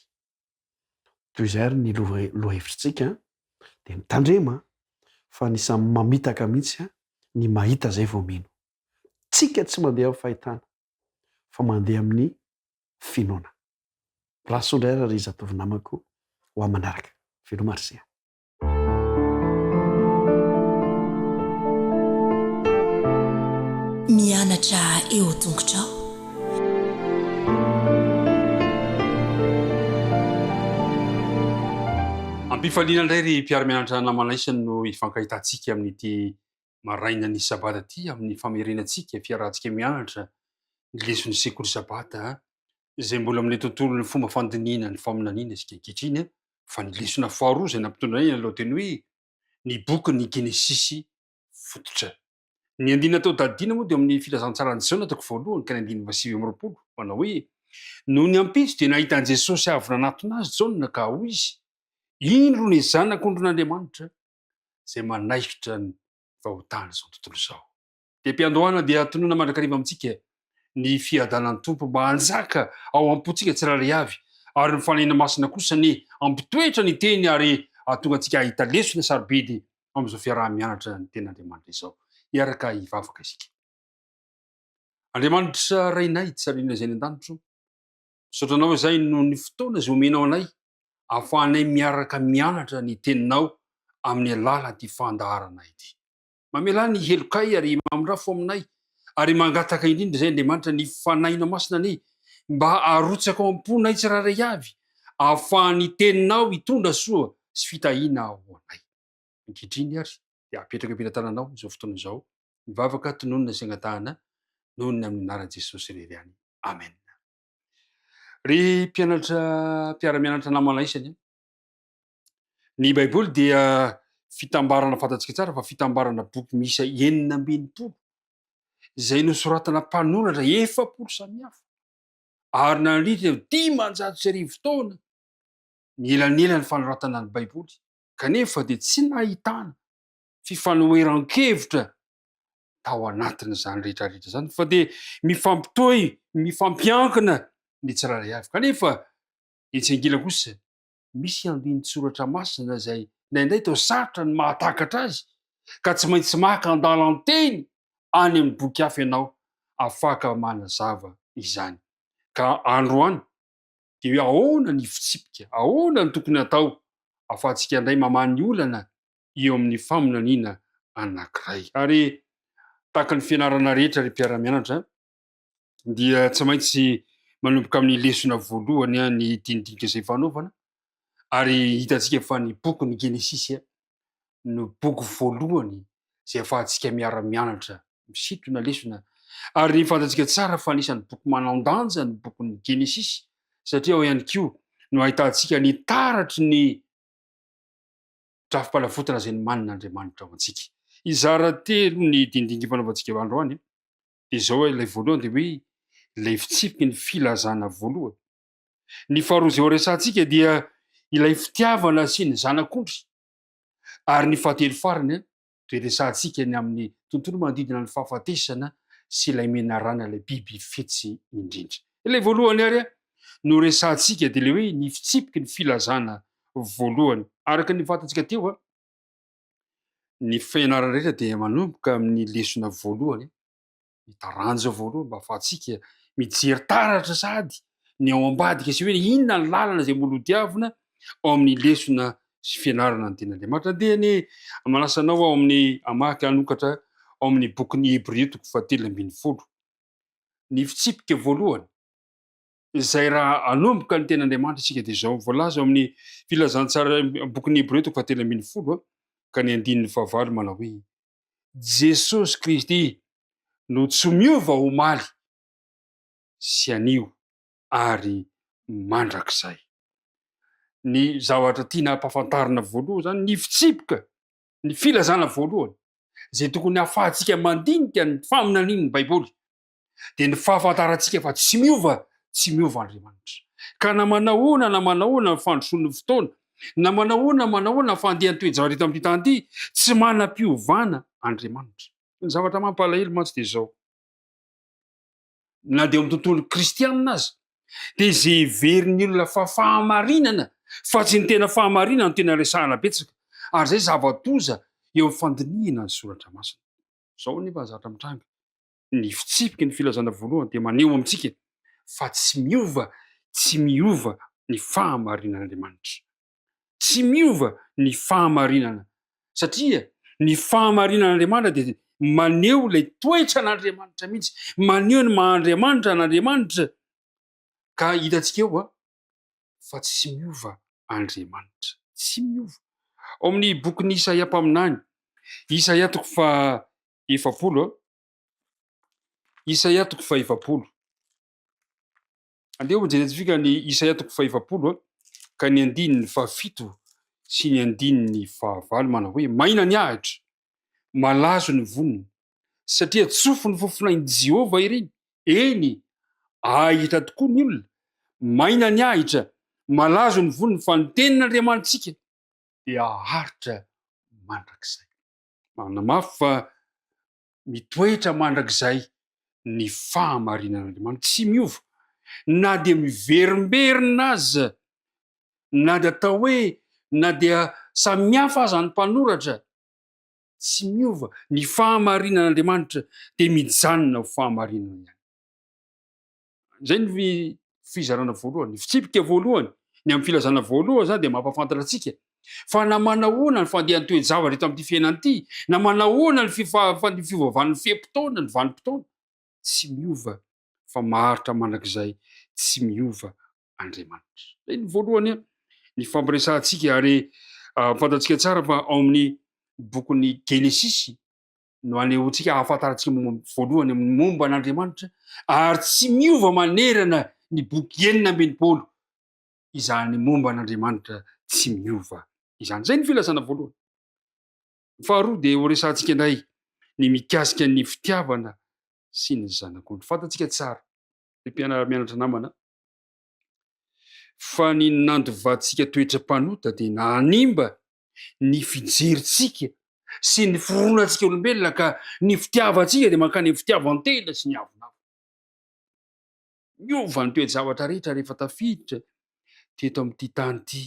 Toy izay ary ny lohahevitritsika dia mitandrema fa anisan'ny mamitaka mihitsy ny mahita izay vao mino. Tsika tsy mandeha amin'ny fahitana fa mandeha amin'ny finoana. Mirary soa indray ary ry zatovo namako ho amin'ny manaraka. Veloma ry se a. Mianatra eo tongotrao. Am-pifaliana indray ry mpiara-mianatra namana isany no hifankahitantsika amin'ity marainan'ny Sabata ity amin'ny famerenantsika fiarahantsika mianatra ny leson'ny sekoly Sabata izay mbola amin'ny tontolon'ny fomba fandinihana ny faminaniana isika ankehitriny fa ny lesona faharoa izay nampitondra ny lohateny hoe ny bokin'ny Genesisy fototra. Ny andininy atao tadidiana moa dia amin'ny filazantsaran'i Jaona toko voalohany ka ny andininy faha-29 manao hoe Nony ampitso dia nahita an'i Jesosy avy nanatona azy Jaona ka hoy izy, Indro ny Zanak'ondrin'Andriamanitra izay manaisotra ny fahotan'izao tontolo izao. Dia am-piandohana dia tononina mandrakariva amintsika ny fiadanan'ny Tompo mba hanjaka ao am-pontsika tsirairay avy, ary ny Fanahina Masina kosa anie hampitoetra ny Teny ary hahatonga antsika hahita lesona sarobidy amin'izao fiaraha-mianatra ny Tenin'Andriamanitra izao. Hiaraka hivavaka isika. Andriamanitra Rainay, tsarina izay any an-danitro, misaotra Anao izay noho ny fotoana izay omenao anay ahafahanay miaraka mianatra ny Teninao amin'ny alalan'ity fandaharana ity. Mamelà ny helokay ary mamindrà fo aminay, ary mangataka indrindra izay Andriamanitra ny Fanahinao Masina anie mba arotsaka ao am-ponay tsirairay avy ahafahan'ny Teninao hitondra soa sy fitahiana ho anay. Ankehitriny ary dia apetraka am-pelatananao izao fotoana izao ny vavaka tononina sy angatahana noho ny amin'ny anaran'i Jesosy irery ihany. Amen. Ry mpianatra mpiara-mianatra namana isany, ny Baiboly dia fitambarana fantatsika tsara fa fitambarana boky miisa 66 izay nosoratana mpanoratra 40 samihafa ary nandritra ny 1500 taona ny elanelan'ny fanoratana ny Baiboly kanefa dia tsy nahitana fifanoheran-kevitra tao anatin'izany rehetra rehetra izany fa dia mifampitohy, mifampiankina ny tsirairay avy. Kanefa etsy ankilany kosa misy andinin-tsoratra masina izay indraindray toa sarotra ny mahatakatra azy ka tsy maintsy maka andalan-teny any amin'ny boky hafa ianao afaka manazava izany. Ka androany dia hoe ahoana ny fitsipika, ahoana ny tokony hatao ahafahantsika indray mamaha ny olana eo amin'ny faminaniana anankiray. Ary tahaka ny fianarana rehetra ry mpiara-mianatra dia tsy maintsy manomboka amin'ny lesona voalohany ny dinidinika izay fanaovana ary hitantsika fa ny bokin'ny Genesisy no boky voalohany izay ahafahantsika miara-mianatra misintona lesona ary fantatsika tsara fa anisan'ny boky manan-danja ny bokin'ny Genesisy satria ao ihany koa no ahitantsika ny taratry ny drafi-panavotana izay nomanin'Andriamanitra ho antsika. Hizara telo ny dinidinika ifanaovantsika androany. Dia izao ilay voalohany dia hoe ilay fitsipiky ny filazana voalohany. Ny faharoa izay horesahantsika dia ilay fitiavana sy ny zanak'ondry. Ary ny fahatelo farany dia resahantsika ny amin'ny tontolo manodidina ny fahafatesana sy ilay menarana ilay biby fetsy indrindra. Ilay voalohany ary no resahantsika dia ilay hoe ny fitsipiky ny filazana voalohany. Araka ny fantatsika teo, ny fianarana rehetra dia manomboka amin'ny lesona voalohany, ny taranja voalohany mba ahafahantsika mijery taratra sady ny ao ambadika sy hoe inona ny lalana izay mbola hodiavina ao amin'ny lesona sy fianarana ny tenin'Andriamanitra. Andeha anie manasa anao ao amin'ny hamaky hanokatra ao amin'ny bokin'ny Hebrio toko fahatelo ambin'ny folo. Ny fitsipika voalohany izay raha hanomboka ny tenin'Andriamanitra isika dia izao voalaza ao amin'ny filazantsara bokin'ny Hebreo toko fahatelo ambin'ny folo ka ny andininy fahavalo manao hoe Jesosy Kristy no tsy miova omaly sy anio ary mandrakizay. Ny zavatra tiana hampafantarina voalohany izany, ny fitsipika, ny filazana voalohany izay tokony hahafahantsika mandinika ny faminanian'ny Baiboly dia ny fahafantarantsika fa tsy miova, tsy miova Andriamanitra. Ka na manahoana na manahoana ny fandrosoan'ny fotoana, na manahoana na manahoana ny fandehan'ny toe-javatra eto amin'ity tany ity, tsy manam-piovana Andriamanitra. Ny zavatra mampalahelo mantsy dia izao, na dia eo amin'ny tontolo kristianina aza, dia izay heverin'ny olona fa fahamarinana fa tsy ny tena fahamarinana no tena resahana betsaka, ary izay zava-doza eo amin'ny fandinihina ny soratra masina. Izao anefa ny zavatra mitranga, ny fitsipiky ny filazana voalohany dia maneho amintsika fa tsy miova, tsy miova ny fahamarinan'Andriamanitra. Tsy miova ny fahamarinana satria ny fahamarinan'Andriamanitra dia maneho ilay toetran'Andriamanitra mihitsy, maneho ny maha Andriamanitra an'Andriamanitra ka hitantsika eo a fa tsy miova Andriamanitra, tsy miova. Ao amin'ny bokin'i Isaia mpaminany, Isaia toko faha 40 a, Isaia toko faha-40. Andeha hojerentsika ny Isaia toko faha-40 ka ny andininy fahafito sy ny andininy fahavalo manao hoe maina ny ahitra, malazo ny vonona, satria tsofy ny fofonain'i Jehovah ireny. Eny, ahitra tokoa ny olona, maina ny ahitra, malazo ny vonona, fa ny tenin'Andriamanitsika dia haharitra mandrakizay. Manamafy fa mitoetra mandrakizay ny fahamarinan'Andriamanitra, tsy miova na dia miverimberina aza, na dia atao hoe na dia samihafa aza ny mpanoratra, tsy miova ny fahamarinan'Andriamanitra dia mijanona ho fahamarinana ihany. Izay ny fizarana voalohany. Ny fitsipika voalohany, ny amin'ny filazana voalohany izany dia mampahafantatra antsika fa na manahoana ny fandehan'ny toe-javatra eto amin'ity fiainana ity, na manahoana ny fiovaovan'ny fe-potoana, ny vanim-potoana, tsy miova fa maharitra mandrakizay, tsy miova Andriamanitra. Izay ny voalohany ny fampiresahantsika ary fantatsika tsara fa ao amin'ny bokin'ny Genesisy no anehoantsika ahafantarantsika momba voalohany amin'ny momba an'Andriamanitra ary tsy miova manerana ny boky 66 izany momba an'Andriamanitra tsy miova izany. Izay ny filazana voalohany. Ny faharoa dia ho resahantsika indray ny mikasika ny fitiavana sy ny zanak'ondry. Fantatsika tsara, ry mpiara-mianatra namana, fa ny nandovantsika toetra mpanota dia nanimba ny fijerintsika sy ny fironantsika olombelona ka ny fitiavantsika dia mankany amin'ny fitiavan-tena sy ny avonavona. Miova ny toe-javatra rehetra rehefa tafiditra teto amin'ity tany ity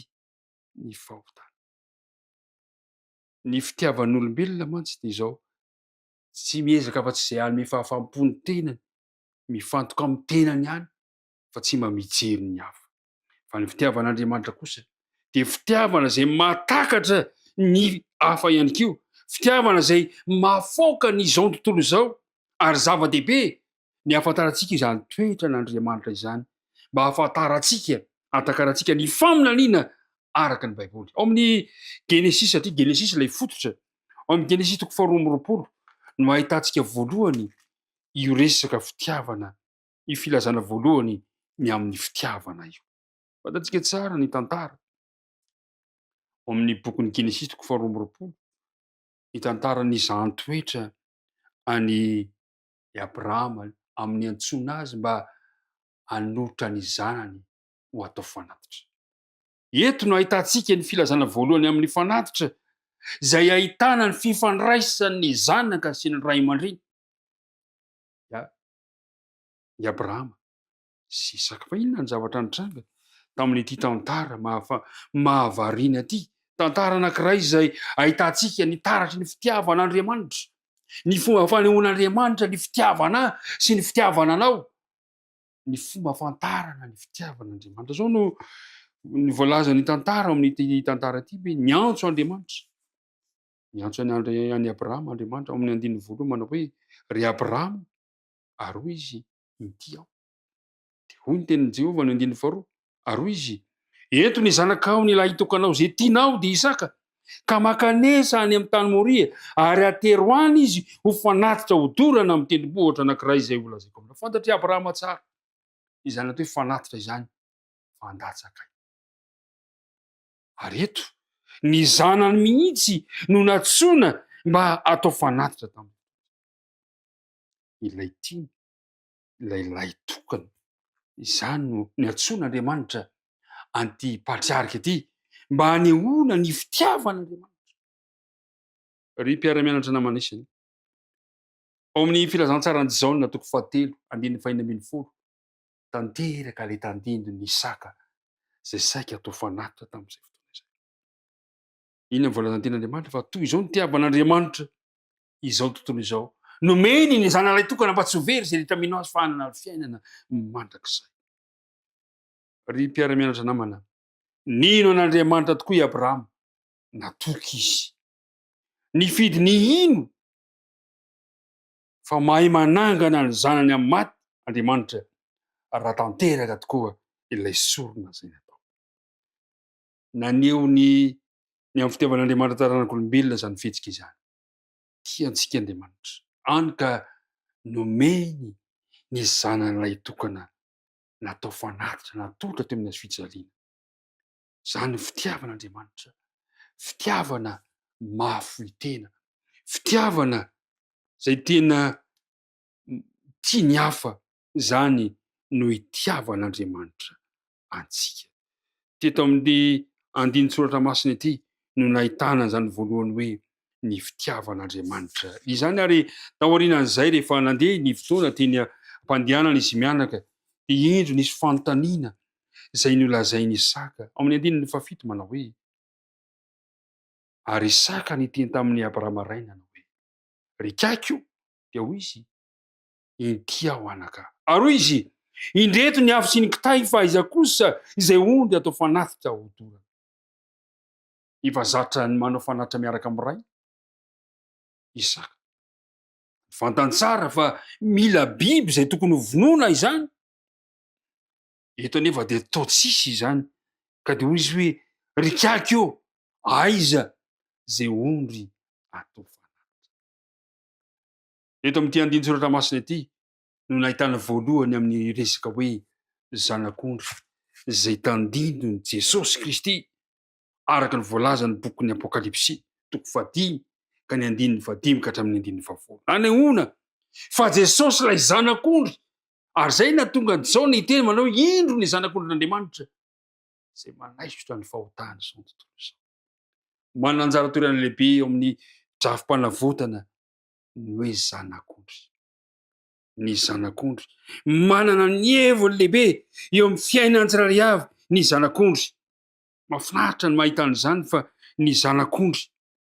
ny fahotana. Ny fitiavan'olombelona mantsy dia izao, tsy miezaka afa-tsy izay hanome fahafaham-po ny tenany, mifantoka amin'ny tenany ihany fa tsy mba mijery ny hafa. Fa ny fitiavan'Andriamanitra kosa dia fitiavana izay mahatakatra ny hafa ihany koa, fitiavana izay mahafaoka ny izao tontolo izao, ary zava-dehibe ny hahafantarantsika izany toetran'Andriamanitra izany, mba hahafantarantsika, hahatakarantsika ny faminaniana araka ny Baiboly. Ao amin'ny Genesisy, satria Genesisy ilay fototra, ao amin'ny Genesisy toko faharoa amby roapolo no ahitantsika voalohany io resaka fitiavana io filazana voalohany ny amin'ny fitiavana io. Fantatsika tsara ny tantara ao amin'ny bokin'ny Genesisy toko faharoa amby roapolo, ny tantara nizahan-toetra an'i Abrahama amin'ny niantsoana azy mba hanolotra ny zanany ho atao fanatitra. Eto no ahitantsika ny filazana voalohany amin'ny fanatitra izay ahitana ny fifandraisan'ny zanaka sy ny ray aman-dreny. Ya, i Abrahama. Sy Isaka. Fa inona ny zavatra nitranga tamin'ity tantara mahafa mahavariana ity? Tantara anankiray izay ahitantsika ny taratry ny fitiavan'Andriamanitra, ny fomba fanehoan'Andriamanitra ny fitiavana ahy sy ny fitiavana anao, ny fomba ahafantarana ny fitiavan'Andriamanitra. Izao no ny voalazan'ny tantara ao amin'ity tantara ity hoe niantso Andriamanitra. Niantso an'i Andri- an'i Abrahama Andriamanitra ao amin'ny andininy voalohany manao hoe ry Abrahama ary hoy izy inty aho. Dia hoy ny tenin'i Jehovah ny andininy faharoa, ary hoy izy, Ento ny zanakao ny lahitokanao izay tianao, dia Isaka, ka mankanesa any amin'ny tany Moria, ary atero any izy ho fanatitra hodorana amin'ny tendrombohitra anankiray izay holazaiko aminao. Fantatr'i Abrahama tsara izany atao hoe fanatitra izany, fa handatsaka aina. Ary eto, ny zanany mihitsy no nantsoina mba hatao fanatitra tamin'ny ilay tiany. ilay lahitokana. Izany no niantsoan'Andriamanitra an'ity patriarika ity mba hanehoana ny fitiavan'Andriamanitra. Ry mpiara-mianatra namana isany, ao amin'ny filazantsaran'i Jaona toko fahatelo andininy fahiny 16, tanteraka ilay tandindon'i Isaka izay saika atao fanatitra tamin'izay fotoana izay. Inona ny voalazan'ny tenin'Andriamanitra fa toy izao nitiavan'Andriamanitra izao tontolo izao. Nomeny ny Zanalay tokana mba tsy ho very izay rehetra mino Azy fa hanana ny fiainana mandrakizay. Ry mpiara-mianatra namana, nino an'Andriamanitra tokoa i Abrahama, natoky izy. Nifidy ny hino fa mahay manangana ny zanany amin'ny maty Andriamanitra raha tanteraka tokoa ilay sorona izay natao. Naneho ny ny amin'ny fitiavan'Andriamanitra taranak'olombelona izany fihetsika izany. Tia antsika Andriamanitra, hany ka nomeny ny Zanany lahitokana natao fanatitra, natolotra teo amin'ny hazofijaliana. Izany ny fitiavan'Andriamanitra, fitiavana mahafoy tena, fitiavana izay tena tia ny hafa, izany no itiavan'Andriamanitra antsika. Teto amin'ity andinin-tsoratra masina ity no nahitana an'izany voalohany hoe ny fitiavan'Andriamanitra. Izany ary taorianan'izay rehefa nandeha ny fotoana teny am-pandehanana izy mianaka dia indro nisy fanontaniana izay nolazain'i Isaka ao amin'ny andininy fahafito manao hoe ary Isaka niteny tamin'i Abrahama rainy nanao hoe ry kaiky o dia hoy izy Inty aho anaka. Ary hoy izy, Indreto ny afo sy ny kitay, fa aiza kosa izay ondry atao fanatitra hodorana? Efa zatra ny manao fanatitra miaraka amin'ny ray Isaka. Fantany tsara fa mila biby izay tokony ho vonoina izany. Eto anefa dia toa tsisy izany, ka dia hoy izy hoe, Ry kiaky ô, aiza izay ondry atao fanatitra? Eto amin'ity andinin-tsoratra masina ity no nahitana voalohany amin'ny resaka hoe Zanak'ondry izay tandindon'i Jesosy Kristy araka ny voalazan'ny bokin'ny Apokalypsy toko fahadimy ka ny andininy fahadimy ka hatramin'ny andininy fahafolo. Nanehoana fa Jesosy ilay Zanak'ondry ary izay nahatonga an'i Jaona hiteny manao hoe indro ny Zanak'ondrin'Andriamanitra izay manaisotra ny fahotan'izao tontolo izao. Manana anjara toerana lehibe eo amin'ny drafi-panavotana ny hoe zanak'ondry. Ny zanak'ondry. Manana ny heviny lehibe eo amin'ny fiainan'ny tsirairay avy ny zanak'ondry. Mahafinaritra ny mahita an'izany fa ny zanak'ondry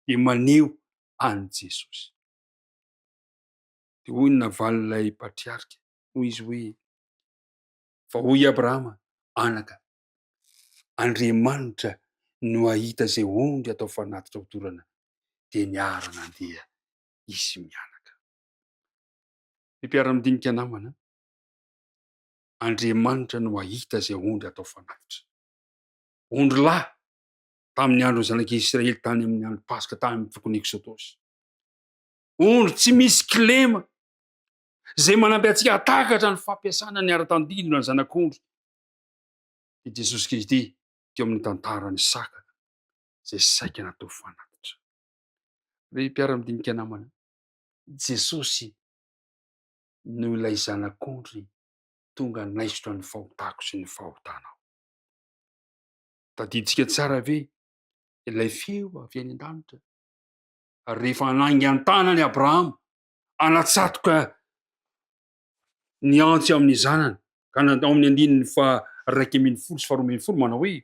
dia maneho an'i Jesosy. Dia hoy ny navalin'ilay patriarika, hoy izy hoe, fa hoy i Abrahama, anaka, Andriamanitra no hahita izay ondry atao fanatitra hodorana dia niara-nandeha izy mianaka. Ry mpiara-midinika namana, Andriamanitra no hahita izay ondry atao fanatitra. Ondry lahy tamin'ny andron'ny zanak'Israely tany amin'ny andro Paska tany amin'ny bokin'ny Eksodosy. Ondry tsy misy kilema izay manampy antsika hatakatra ny fampiasana ny ara-tandindona ny zanak'ondry. I Jesosy Kristy teo amin'ny tantaran'ny saka izay saika natao fanatitra. Ry mpiara-midinika namana, Jesosy no ilay Zanak'ondry tonga naisotra ny fahotako sy ny fahotanao. Tadidintsika tsara ve ilay feo avy any an-danitra rehefa nanaingan-tanana i Abrahama hanatsatoka ny antsy amin'ny zanany? Ka ao amin'ny andininy faha-11 sy faha-12 manao hoe,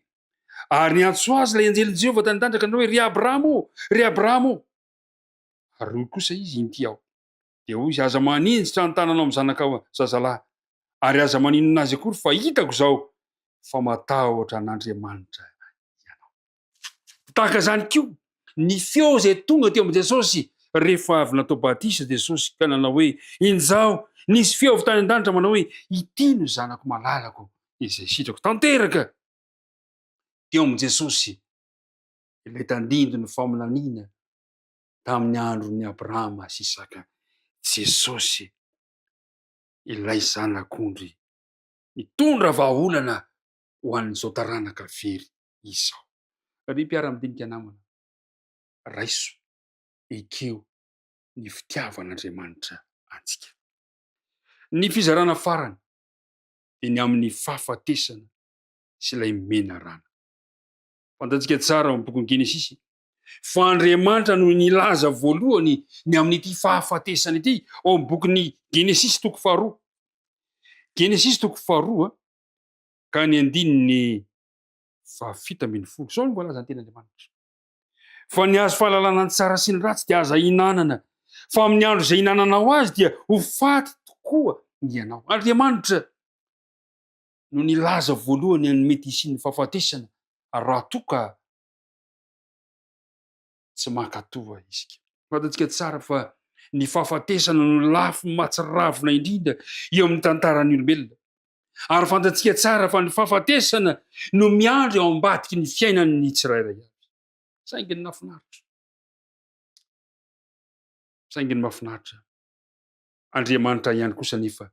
Ary niantso azy ilay anjelin'i Jehovah tany an-danitra ka nanao hoe, Ry Abrahama ô, ry Abrahama ô! Ary hoy kosa izy, Inty aho. Dia hoy izy, Aza maninjitra ny tananao amin'ny zanakao zazalahy, ary aza maninona azy akory, fa hitako izao fa matahotra an'Andriamanitra ianao. Tahaka izany koa, ny feo izay tonga teo amin'i Jesosy rehefa avy natao batisa Jesosy ka nanao hoe, Injao, nisy feo avy tany an-danitra manao hoe, Ity no Zanako malalako, izay sitrako. Tanteraka teo amin'i Jesosy ilay tandindon'ny faminaniana tamin'ny andron'i Abrahama sy Isaka. Jesosy ilay Zanak'ondry nitondra vahaolana ho an'izao taranaka very izao. Ry mpiara-midinika namana, raiso, ekeo ny fitiavan'Andriamanitra antsika. Ny fizarana farany dia ny amin'ny fahafatesana sy ilay menarana. Fantatsika tsara ao amin'ny bokin'ny Genesisy fa Andriamanitra no nilaza voalohany ny amin'ity fahafatesana ity ao amin'ny bokin'ny Genesisy toko faharoa. Genesisy toko faharoa ka ny andininy fahafito ambin'ny folo. Izao no voalazan'ny tenin'Andriamanitra. Fa ny hazo fahalalana ny tsara sy ny ratsy dia aza ihinanana, fa amin'ny andro izay ihinananao azy dia ho faty tokoa ianao. Andriamanitra no nilaza voalohany ny mety hisian'ny fahafatesana raha toa ka tsy mankatoa isika. Fantatsika tsara fa ny fahafatesana no lafiny mahatsiravina indrindra eo amin'ny tantaran'ny olombelona. Ary fantatsika tsara fa ny fahafatesana no miandry ao ambadiky ny fiainan'ny tsirairay avy. Saingy ny nahafinaritra. Saingy ny mahafinaritra. Andriamanitra ihany kosa anefa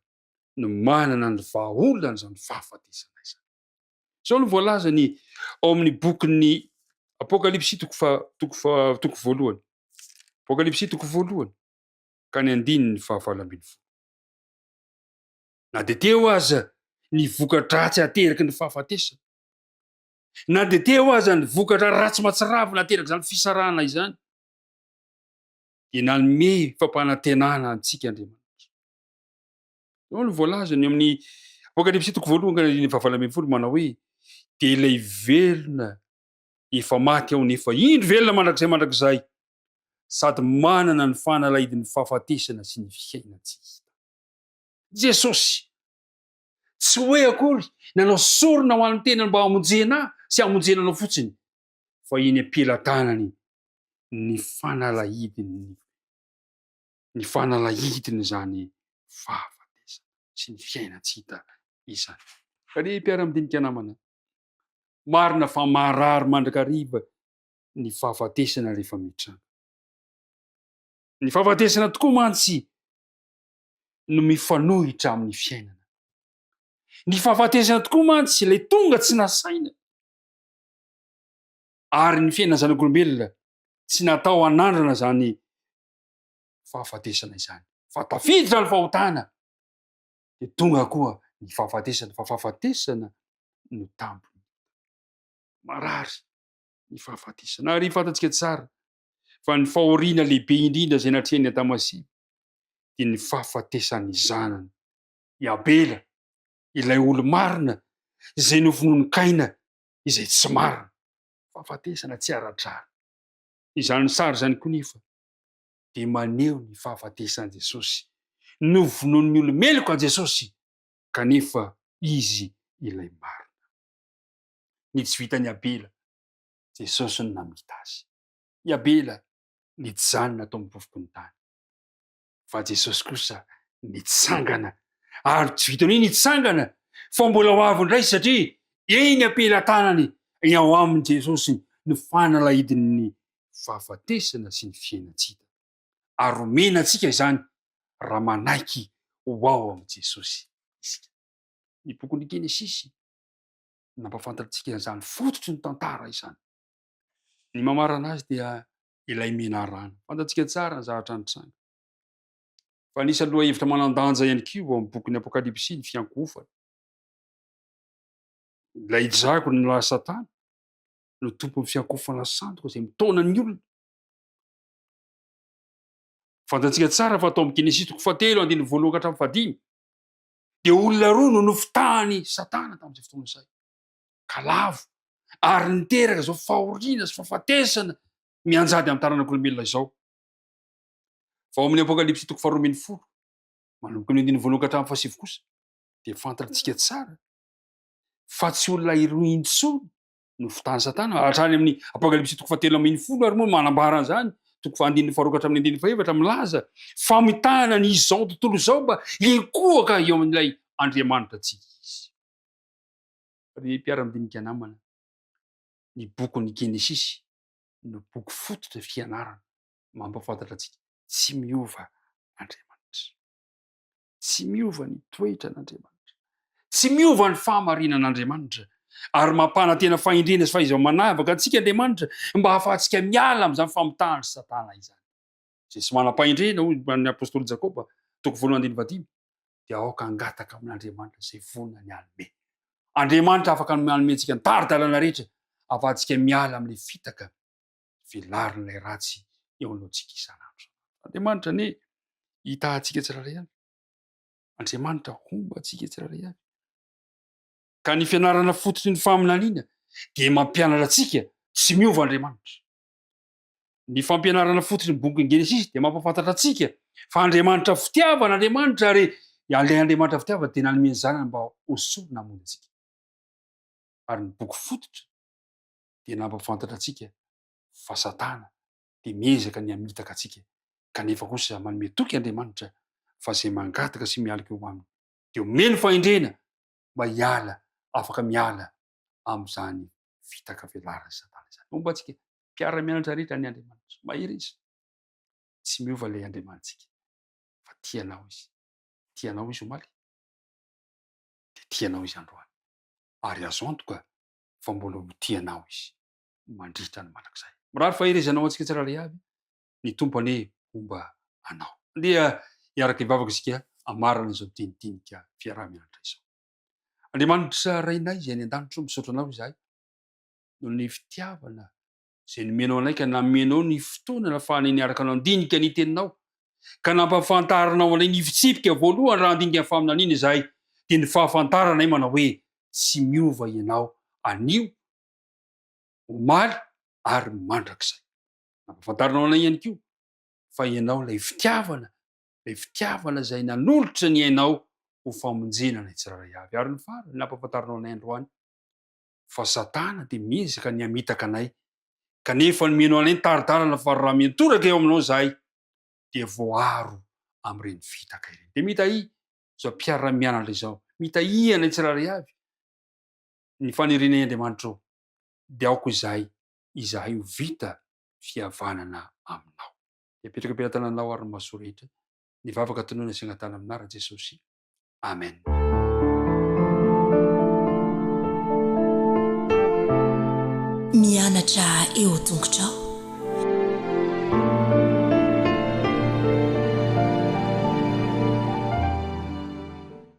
no manana ny vahaolan'izany fahafatesana izany. Izao no voalazany ao amin'ny bokin'ny Apokalypsy toko fa toko fa toko voalohany. Apokalypsy toko voalohany ka ny andininy fahavalo ambin'ny folo. Na dia teo aza ny voka-dratsy ateraky ny fahafatesana, na dia teo aza ny vokatra ratsy mahatsiravina aterak'izany fisarahana izany, dia nanome fampanantenana antsika Andriamanitra. Izao no voalazany amin'ny Apokalypsy toko voalohany ka andininy fahavalo ambin'ny folo manao hoe dia ilay velona efa maty aho nefa indro velona mandrakizay mandrakizay sady manana ny fanalahidin'ny fahafatesana sy ny fiainan-tsy hita. Jesosy tsy hoe akory nanao sorona ho an'ny tenany mba hamonjena ahy sy hamonjena anao fotsiny fa eny am-pelatanany ny fanalahidin'ny ny fanalahidin'izany fahafatesana sy ny fiainan-tsy hita izany. Ry mpiara-midinika namana, marina fa marary mandrakariva ny fahafatesana rehefa mitranga. Ny fahafatesana tokoa mantsy no mifanohitra amin'ny fiainana. Ny fahafatesana tokoa mantsy ilay tonga tsy nasaina. Ary ny fiainana zanak'olombelona tsy natao hanandrana izany fahafatesana izany. Fa tafiditra ny fahotana dia tonga koa ny fahafatesana, fa fahafatesana no tambiny. Marary ny fahafatesana. Ary fantatsika tsara fa ny fahoriana lehibe indrindra izay natrehin'i Adama sy Eva dia ny fahafatesan'ny zanany, i Abela, ilay olo-marina izay novonoin'i Kaina izay tsy marina. Fahafatesana tsy ara-drariny. Izany sary izany koa nefa dia maneho ny fahafatesan'i Jesosy. Novonoin'ny olo-meloka Jesosy, kanefa Izy ilay marina. Ny tsy vitan'i Abela, Jesosy no namita azy. I Abela nijanona tao amin'ny vovoky ny tany, fa Jesosy kosa nitsangana. Ary tsy vitan'ny hoe nitsangana, fa mbola ho avy indray satria eny am-pelatanany, ao amin'i Jesosy no fanalahidin'ny fahafatesana sy ny fiainan-tsy hita. Ary omena antsika izany raha manaiky ho ao amin'i Jesosy isika. Ny bokin'ny Genesisy nampahafantarantsika an'izany fototry ny tantara izany. Ny mamarana azy dia ilay menarana. Fantatsika tsara ny zavatra nitranga. Fa anisan'ny lohahevitra manan-danja ihany koa ao amin'ny bokin'ny Apokalypsy ny fiankohofana. Ilay dragona na Satana no tompon'ny fiankohofana sandoka izay mitaona ny olona. Fantatsika tsara fa tao amin'ny Genesisy toko fahatelo andininy voalohany ka hatramin'ny fahadimy. Dia olona roa no nofitahan'i Satana tamin'izay fotoana izay, ka lavo, ary niteraka izao fahoriana sy fahafatesana mianjady amin'ny taranak'olombelona izao. Fa ao amin'ny Apokalypsy toko faharoa ambinifolo, manomboka ny andininy voalohany ka hatramin'ny fahasivy kosa, dia fantatsika tsara fa tsy olona iroa intsony no fitahan'i Satana. Hatrany amin'ny Apokalypsy toko fahatelo ambinifolo ary moa manambara an'izany, toko faha-andininy faharoa ka hatramin'ny andininy fahefatra, milaza famitahana ny izao tontolo izao mba hikohaka eo amin'ilay Andriamanitra tsy izy. Ry mpiara-midinika namana, ny bokin'ny Genesisy no boky fototra fianarana mampahafantatra antsika tsy miova Andriamanitra. Tsy miova ny toetran'Andriamanitra. Tsy miova ny fahamarinan'Andriamanitra. Ary mampanantena fahendrena sy fahaiza-manavaka antsika Andriamanitra mba hahafahantsika miala amin'izany famitahan'i Satana izany. Izay tsy manam-pahendrena, hoy ny apostoly Jakoba, toko voalohany andininy fahadimy, dia aoka hangataka amin'Andriamanitra izay vonona ny hanome. Andriamanitra afaka manome antsika ny tari-dalana rehetra ahafahantsika miala amin'ilay fitaka velarin'ilay ratsy eo anoloantsika isan'andro. Andriamanitra anie hitaha antsika tsirairay avy. Andriamanitra homba antsika tsirairay avy. Ka ny fianarana fototry ny faminaniana dia mampianatra antsika tsy miova Andriamanitra. Ny fampianarana fototry ny bokin'ny Genesisy dia mampahafantatra antsika fa Andriamanitra fitiavana Andriamanitra ary ilay Andriamanitra fitiavana dia nanome ny zanany mba ho sorona hamonjy antsika. Ary ny boky fototra dia nampahafantatra antsika fa Satana dia miezaka ny hamitaka antsika, kanefa kosa manome toky Andriamanitra fa izay mangataka sy mialoka eo aminy dia omeny fahendrena mba hiala, afaka miala amin'izany fitaka velaran'i Satana izany. Homba antsika mpiara-mianatra rehetra ny Andriamanitra. Mahery izy. Tsy miova ilay Andriamanitsika fa tia anao izy. Tia anao izy omaly, dia tia anao izy androany. Ary azo antoka fa mbola ho tia anao izy mandritra ny mandrakizay. Mirary faherezana ho antsika tsirairay avy, ny Tompo anie homba anao. Andeha hiaraka hivavaka isika hamarana izao dinidinika fiaraha-mianatra izao. Andriamanitra Rainay izay any an-danitra ô, misaotra Anao izahay noho ny fitiavana izay nomenao anay ka namenao ny fotoana nafahanay niaraka nandinika ny Teninao ka nampahafantarinao anay ny fitsipika voalohany raha handinika ny faminaniana izahay dia ny fahafantaranay manao hoe tsy miova Ianao anio, omaly ary mandrakizay. Nampahafantarinao anay ihany koa fa Ianao ilay fitiavana, ilay fitiavana izay nanolotra ny ainao ho famonjena anay tsirairay avy. Ary ny farany, nampahafantarinao anay androany fa Satana dia miezaka ny hamitaka anay, kanefa nomenao anay ny tari-dalana fa raha miantoraka eo aminao izahay dia voaaro amin'ireny fitaka ireny. Dia mitahia izao mpiara-mianatra izao, mitahia anay tsirairay avy ny fanirianay Andriamanitra ô, dia aoka izahay izahay ho vita fihavanana aminao. Dia apetraka am-pelatananao ary ny mahasoa rehetra, ny vavaka tononina sy angatahana amin'ny anaran'i Jesosy. Amen. Mianatra eo tongotrao.